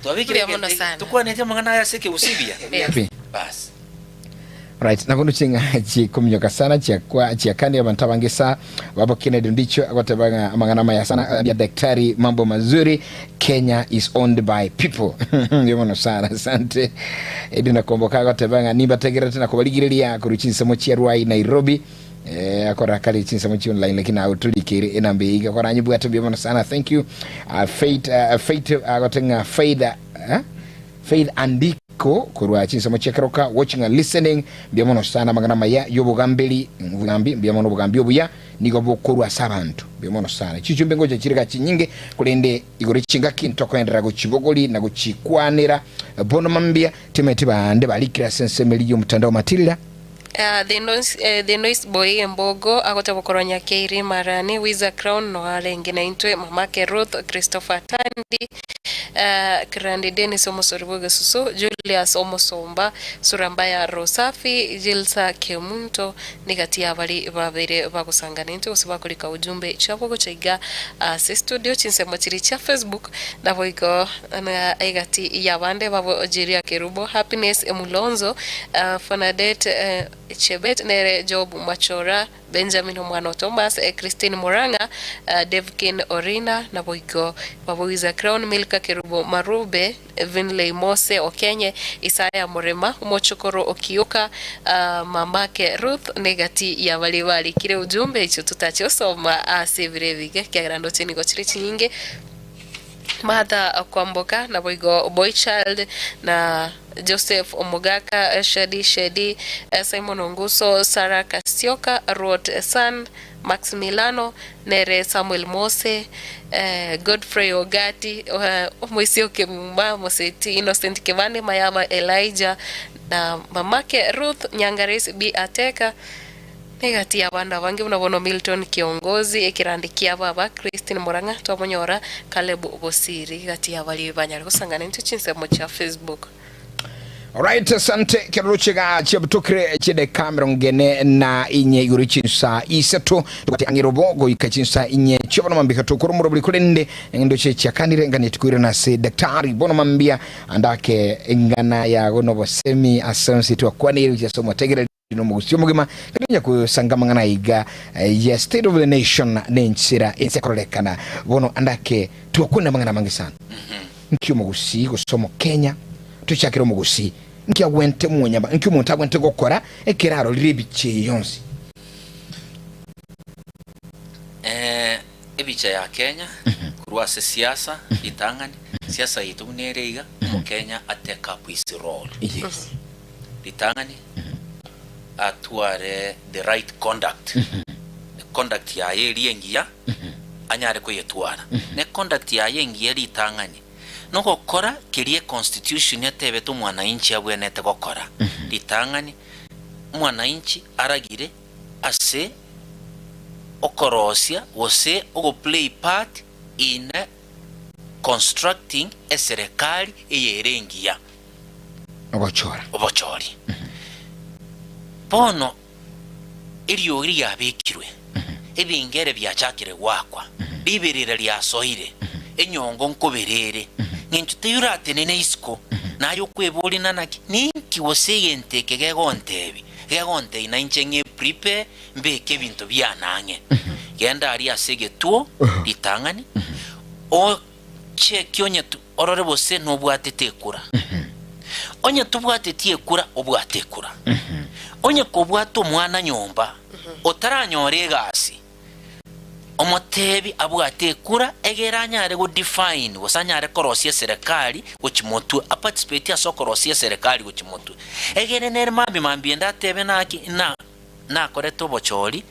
Twabekire Mbuya mono egento sana. tokwaneti amang'ana aya ase ekegusii buya. Yes. Bas. Right, nabono ching'a chikominyoka sana chiakwa chiakani abanto abange sa babo Kennedy Ndicho agoteba ng'a amang'ana amaya sana ya daktari mambo mazuri Kenya is owned by people Mbuya mono sana asante Edi nakomboka agoteba ng'a nimbategererete na kobarigereria korwa chinsemo chia Ruai Nairobi Eh, akora kare chinsemo chia online lakini awo torikeire enamba eye iga koranyebwate mbuya mono sana thank you Faith Faith agote ng'a Faith eh? Faith Andiko korwa chinsemo chia Keroka watching and listening mbuya mono sana amang'ana amaya y'obogamberi obogambi mbuya mono obogambi obuya nigo bokorwa ase abanto mbuya mono sana chichumbe ngocha chire ga chinyinge korende igoro chingaki ntokoenderera gochibogori na gochikwanera bono mambia timanyeti bande barikire ase ensemo eria y'omotandao Matilda. Ah, the noise, eh, the noise boy embogo agoteba korwa Nyakeiri Marani Wiza Crown no arenge naintwe mamake Ruth Christopher Tandi eh, Kirandi Dennis omosori bw'egesusu Julius omosomba Surambaya Rosafi Jilsa Kemunto nigati yabari babere bagosanga naintwe gose bakorika ujumbe chiabo gocha iga ase studio chinsemo chiri chia Facebook naboigo na egati y'abande babo Jeria Kerubo, Happiness Mulonzo, Fernadette Chebet, nere Job Machora, Benjamin omwana o Thomas, Christine Murang'a, Devkin Orina, naboigo baboiza Crown Milka Kerubo Marube, Vinley Mose Okenye, Isaya Murima, Omochokoro Okiuka, Mamake Ruth, negati y'abaria barikire ujumbe echio totachia gosoma ase ebiro ebige ekiagera ndoche nigo chire chinyinge. Martha Kwamboka, naboigo Boychild na Joseph Omogaka, Shadi Shedi, Simon Onguso, Sarah Kasioka, Ruot San, Max Milano, nere Samuel Mose, Godfrey Ogati, Omoisio Kemuma, Moseti Innocent Kebani, Mayama Elijah, na mamake Ruth Nyangaris B Ateka, Negati y'abande abange buna bono Milton Kiongozi, ekerandi kia baba Christine Murang'a, twamonyora Caleb Bosiri gati y'abaria banyare gosangana intwe chinsemo chia Facebook. Alright, asante keroro chiga chiabutokire chideka mirongo ene na inye igoro chinsa isato tobwate ang'e robo goika chinsa inye chiabono mambia tokoro murobori korende eng'endo che chiakanire ngani tukwire nase daktari bono mambia andake eng'ana yago nobosemi ase onsi twakwanire chiasomo motegereri Nomogusii omogima gatonya gosanga amang'ana aiga ya state of the nation nenchera ense ekororekana bono ande ake twakwanire amang'ana amange sana nki omogusii gose omokenya tochakere omogusii nki agwente mwonyaba nki omonto agwente gokora ekero arorire ebicha eye yonsi. Ebicha ya Kenya korwa ase siasa ritang'ani siasa yaito buna ere iga omokenya a take up his role. Yes. Ritang'ani atware the right conduct, conduct yaye eria engiya anyare koyetwara. Ne conduct yaye engiya ritang'ani nogokora keria econstitution etebete omwananchi abwenerete gokora. Ritang'ani omwananchi aragire ase okorosia gose ogoplay part in constructing eserekari eye ere engiya. Ogochora. Obochori. Bono eriogi riabekirwe, ebingere biachakire goakwa, riberera riasoire, enyongo nkobera ere, ng'encho teiyo oratenene isiko, naye okweboria nanaki, Ninki gose egento eke gegontebia? Gegontebia nainche ng'e prepare mbeke ebinto biane ang'e. Genda aria ase egetuo ritang'ani, Ocheki onye orore gose nobwatete ekura. Onye tobwateti ekura, obwate ekura. Onye kobwate omwana nyomba otaranyora egasi, omotebi abwate ekura egere anyare go define gose anyare korosia eserekari gochia motwe, a participate ase okorosia eserekari gochia motwe. Egere nere mambia mambia ende atebe naki na Nakorete obochori,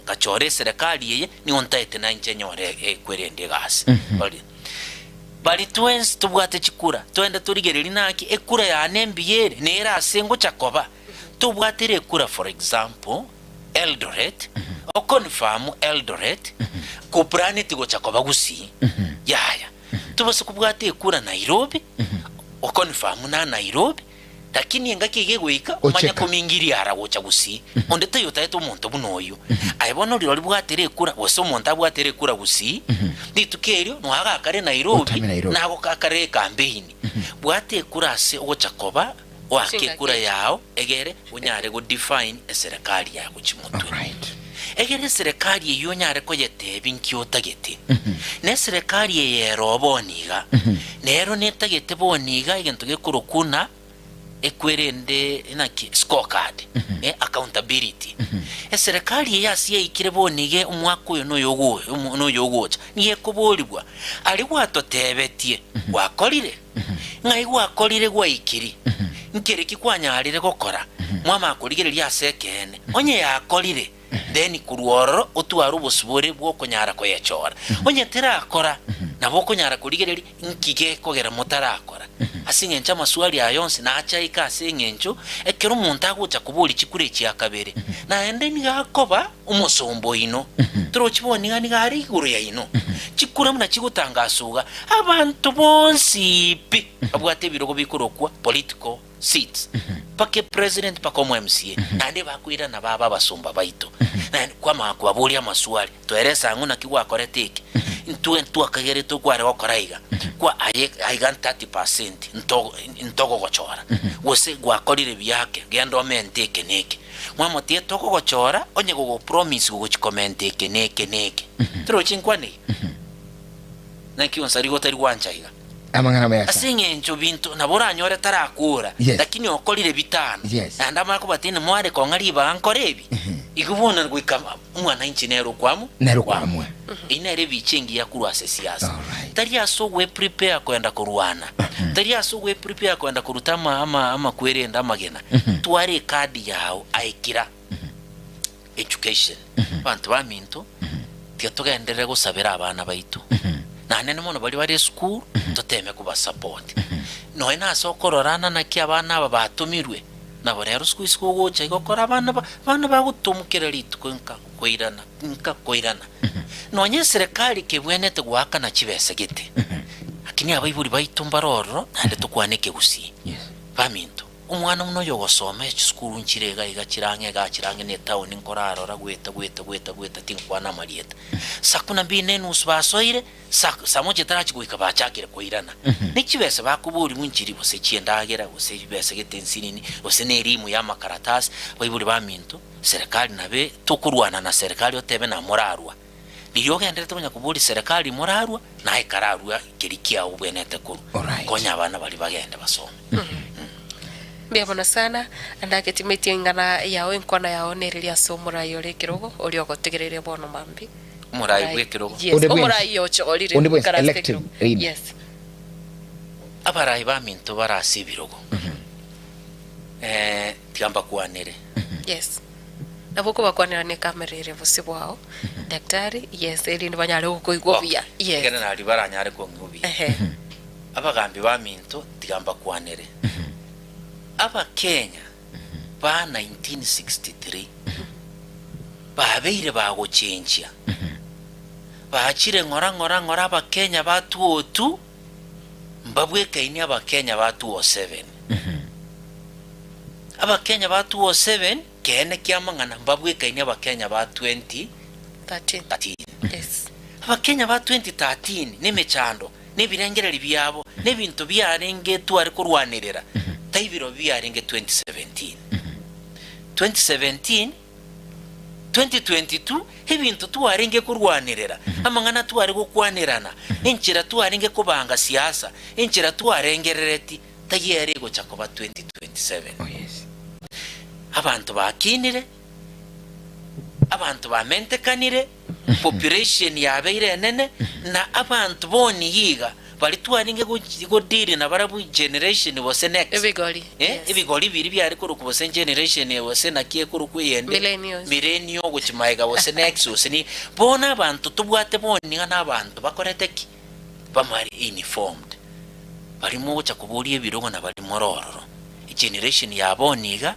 ngachora eserekari eye, nigo ntaete nainche nyore ekwerende egasi. Baria bari twensi tobwate chikura, toende torigererie naki ekura yane embuya ere, nere ase ngocha koba. Tobwatire ekura for example, Eldoret, oconfirm Eldoret, koplaneti gocha koba Gusii, yaya. Tobase kobwata ekura Nairobi, oconfirm na Nairobi, Lakini engaki eyio egoika, omanye Ocheka. komingiria ara gocha gusii, onde taiyo otaete omonto buna oyio. Aye bono rirorio bwatere ekura, gose omonto abwatere ekura gusii, rituko erio noe agakare Nairobi, Otame Nairobi. nagokakare ekampeini. Bwata ekura ase ogocha koba, oake Chingaki ekura echi. yao, egere onyare go define eserekari ya gochia motwe. Alright. Egere eserekari eyio onyare koyetebia nki otagete. Na eserekari eye ero bono iga, nero netagete bono iga egento gekorokwa ng'a ekwerende naki scorecard, eh, accountability. Eserekari eye ase yaikire bono iga omwaka oyo noyo ogo noyo ogocha, nigo ekoborigwa, aria gwatotebetie gwakorire? Ng'ai gwakorire gwaikiri? Nkere ki kwanyarire gokora? Mwamanya korigereria ase ekeene. Onye yakorire, then korwa ororo otware obosibore bw'okonyara koyechora. Onye terakora, nabo okonyara korigereria nki gekogera motarakora. Ase eng'encho amaswali aya onsi nache aike ase eng'encho ekero omonto agocha koboria chikura echia kabere, naende nigo akoba omosomba oino. Torochi bono iga nigo are igoro yaino. Chikura buna chigotangaswa iga, abanto bonsi pi babwate ebirogo bikorokwa political seats, mpaka epresident mpaka omo MCA, naende bakoirana babe abasomba baito. Naende kwamanya kobaboria amaswali, Toerese ang'o naki gwakorete eke? Intwe ntwakagerete okware gokora iga, kwa aye aiga 30% nto ntogogochora, gose gwakorire biake, genda omente eke na eke. Mwamotiga togogochora onye gogopromise gogochi komenta eke na eke na eke. Torochi nkwane iga? Naki onsari gotari gwancha iga? Amang'ana amaya Ase sana. eng'encho binto nabo oranyore tarakora, Yes. lakini okorire bitano, Yes. naende amanye kobatia ng'a mware kong'a ribaga nkore ebi, igo bono goika omwananchi nere okwamua. Nere okwamua. Eyio nere ebicha engiya korwa ase siasa. Alright. Tari ase ogweprepare koenda korwana, tari ase ogweprepare koenda koruta ama ama amakwerende amagena, twara ekadi yao aye kira. Education. Abanto baminto, tiga togenderere gosabera abana baito. Naende mono baria bare esukuru, toteme kobasupport. Nonya nase okororana naki abana aba batomirwe, nabo rero siku hizi gogocha iga okora abana ba abana bagotomwa kera rituko nka koirana nka koirana. Nonya eserekari kebwenerete goakana chibesa gete, lakini abaibori baito mbare ororo naende tokwane ekegusii. Baminto. Omwana buna oyo ogosoma echisukuru nchire iga iga chire ang'e igaa chire ang'e na etaoni nkorarora goeta goeta goeta goeta tinkwana amarieta. Saa kumi na mbili na enusu basoire, saa saa moja etarachi goika bachakire koirana. Ne chibesa bakoborigwa nchiri gose chi'endagera gose chibesa gete nsinini gose na erimu ya amakaratasi, abaibori baminto, serikali nabe tokorwana na serikali otebe namorarwa. Riria ogenderete konya koboria serikali morarwa, naye kararua keria kiao obwenerete korwa. Alright. Konya abana baria bagende basome. Mbuya mono sana, ndagetimetie eng'ana yao enkwana yao nereria ase omorai ore ekerogo oria ogotegereria bono mambia. Omorai bw'ekerogo. Yes, Onde bwensi. omorai ochorire Onde bwensi, goikara ase elected ekerogo. leader. Yes. Abarai baminto bare ase ebirogo, eh, tiga mbakwanere. Yes. Nabo okobakwanera nekamera ere bosio bwao, daktari, yes, erinde banyare gokoigwa Okay. buya. Yes. Ekero nario baranyare kong'igwa buya. Ehe. Abagambi baminto tiga mbakwanere. Abakenya ba 1963 babeire bagochenchia, bachire ng'ora ng'ora ng'ora abakenya ba 202 mbabwekaini abakenya ba 207. Abakenya ba 207 keene kiamang'ana mbabwekaini abakenya ba 2013. 13. Yes. Abakenya ba 2013 nemechando, nebirengererio biabo, nebinto biarenge tware korwanerera, tai birobio biarenge 2017. 2017, 2022 ebinto twarenge korwanerera, amang'ana tware gokwanerana, enchera twarenge kobanga siasa, enchera twarengerereti, taiyo ere egocha koba 2027. Oh, yes. Abanto bakinire, abanto bamentekanire, population yabeire enene, na abanto boni iga baria twarenge gochi godeal nabarabwo generation gose next. Ebigori, Eh, yes. ebigori biria biare korokwa gose generation gose naki ekorokwa eyende Millennials. millennial gochia magega gose next gose ni bono abanto tobwate boni iga na abanto bakorete ki? Bamare informed. Baria mogocha koboria ebirogo na baria more ororo. Egeneration ya bono iga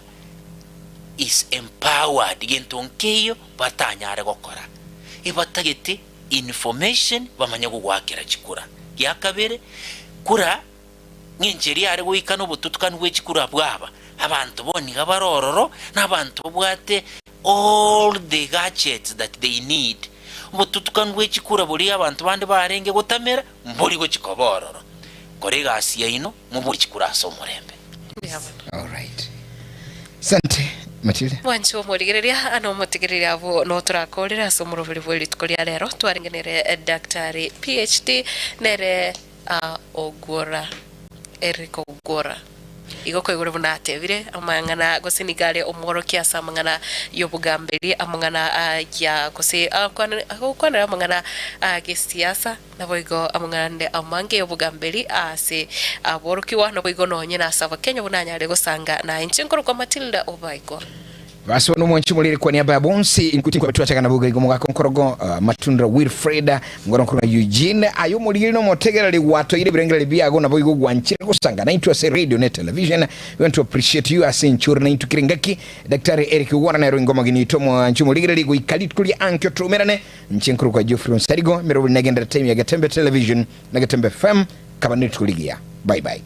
is empowered gento nkeiyo batanyare gokora. Ebatagete information bamanye gogoakera chikura. Gia kabere, kura ng'encho eria yare goika na obotutukanu bwe chikura bwaba, abanto bono iga bare ororo, na abanto babwate all the gadgets that they need. Obotutukanu bwe chikura boria abanto bande barenge gotamera, mbori gochia koba ororo. Kora egasi yaino, mobori chikura ase omorembe. Mbuya mono. Alright. Sante Matilda. Mwanche omorigereria na omotegereria abwo no torakorere ase omoroberi bwe rituko ria rero twarenge nere Daktari PhD nere ah, Ogwora Eric Ogwora. Igo koigure buna atebire amang'ana gose nigo are omworokia ase amang'ana y'obogamberi amang'ana ah, ya gose akwanere agokwanera amang'ana a gesiasa Naboigo amang'ana amange y'obogamberi aase aborokigwa, naboigo nonye nase Abakenya buna anyare gosanga na inche nkorokwa Matilda Obaigwa. Basi bono omwanchi omoriri kwa niaba ya bonsi inkuti nkwa twachaka nabo igo omogaka onkorogo Matundura Wilfred ngoro nkorogo Eugene aye omoriri na omotegereri gwatoire ebirengererio biago nabo igo gwanchire gosanga naintwe ase radio ne television. We want to appreciate you ase enchoro naintwe kera engaki. Daktari Eric Ugwara nero ingo omogeni oito omwanchi omorigereri goika rituko ria ankio toumerane inche nkorokwa Geoffrey Onsarigo emerobori negenderete time ya Getembe Television na Getembe FM kaba nerituko rigiya. Bye bye.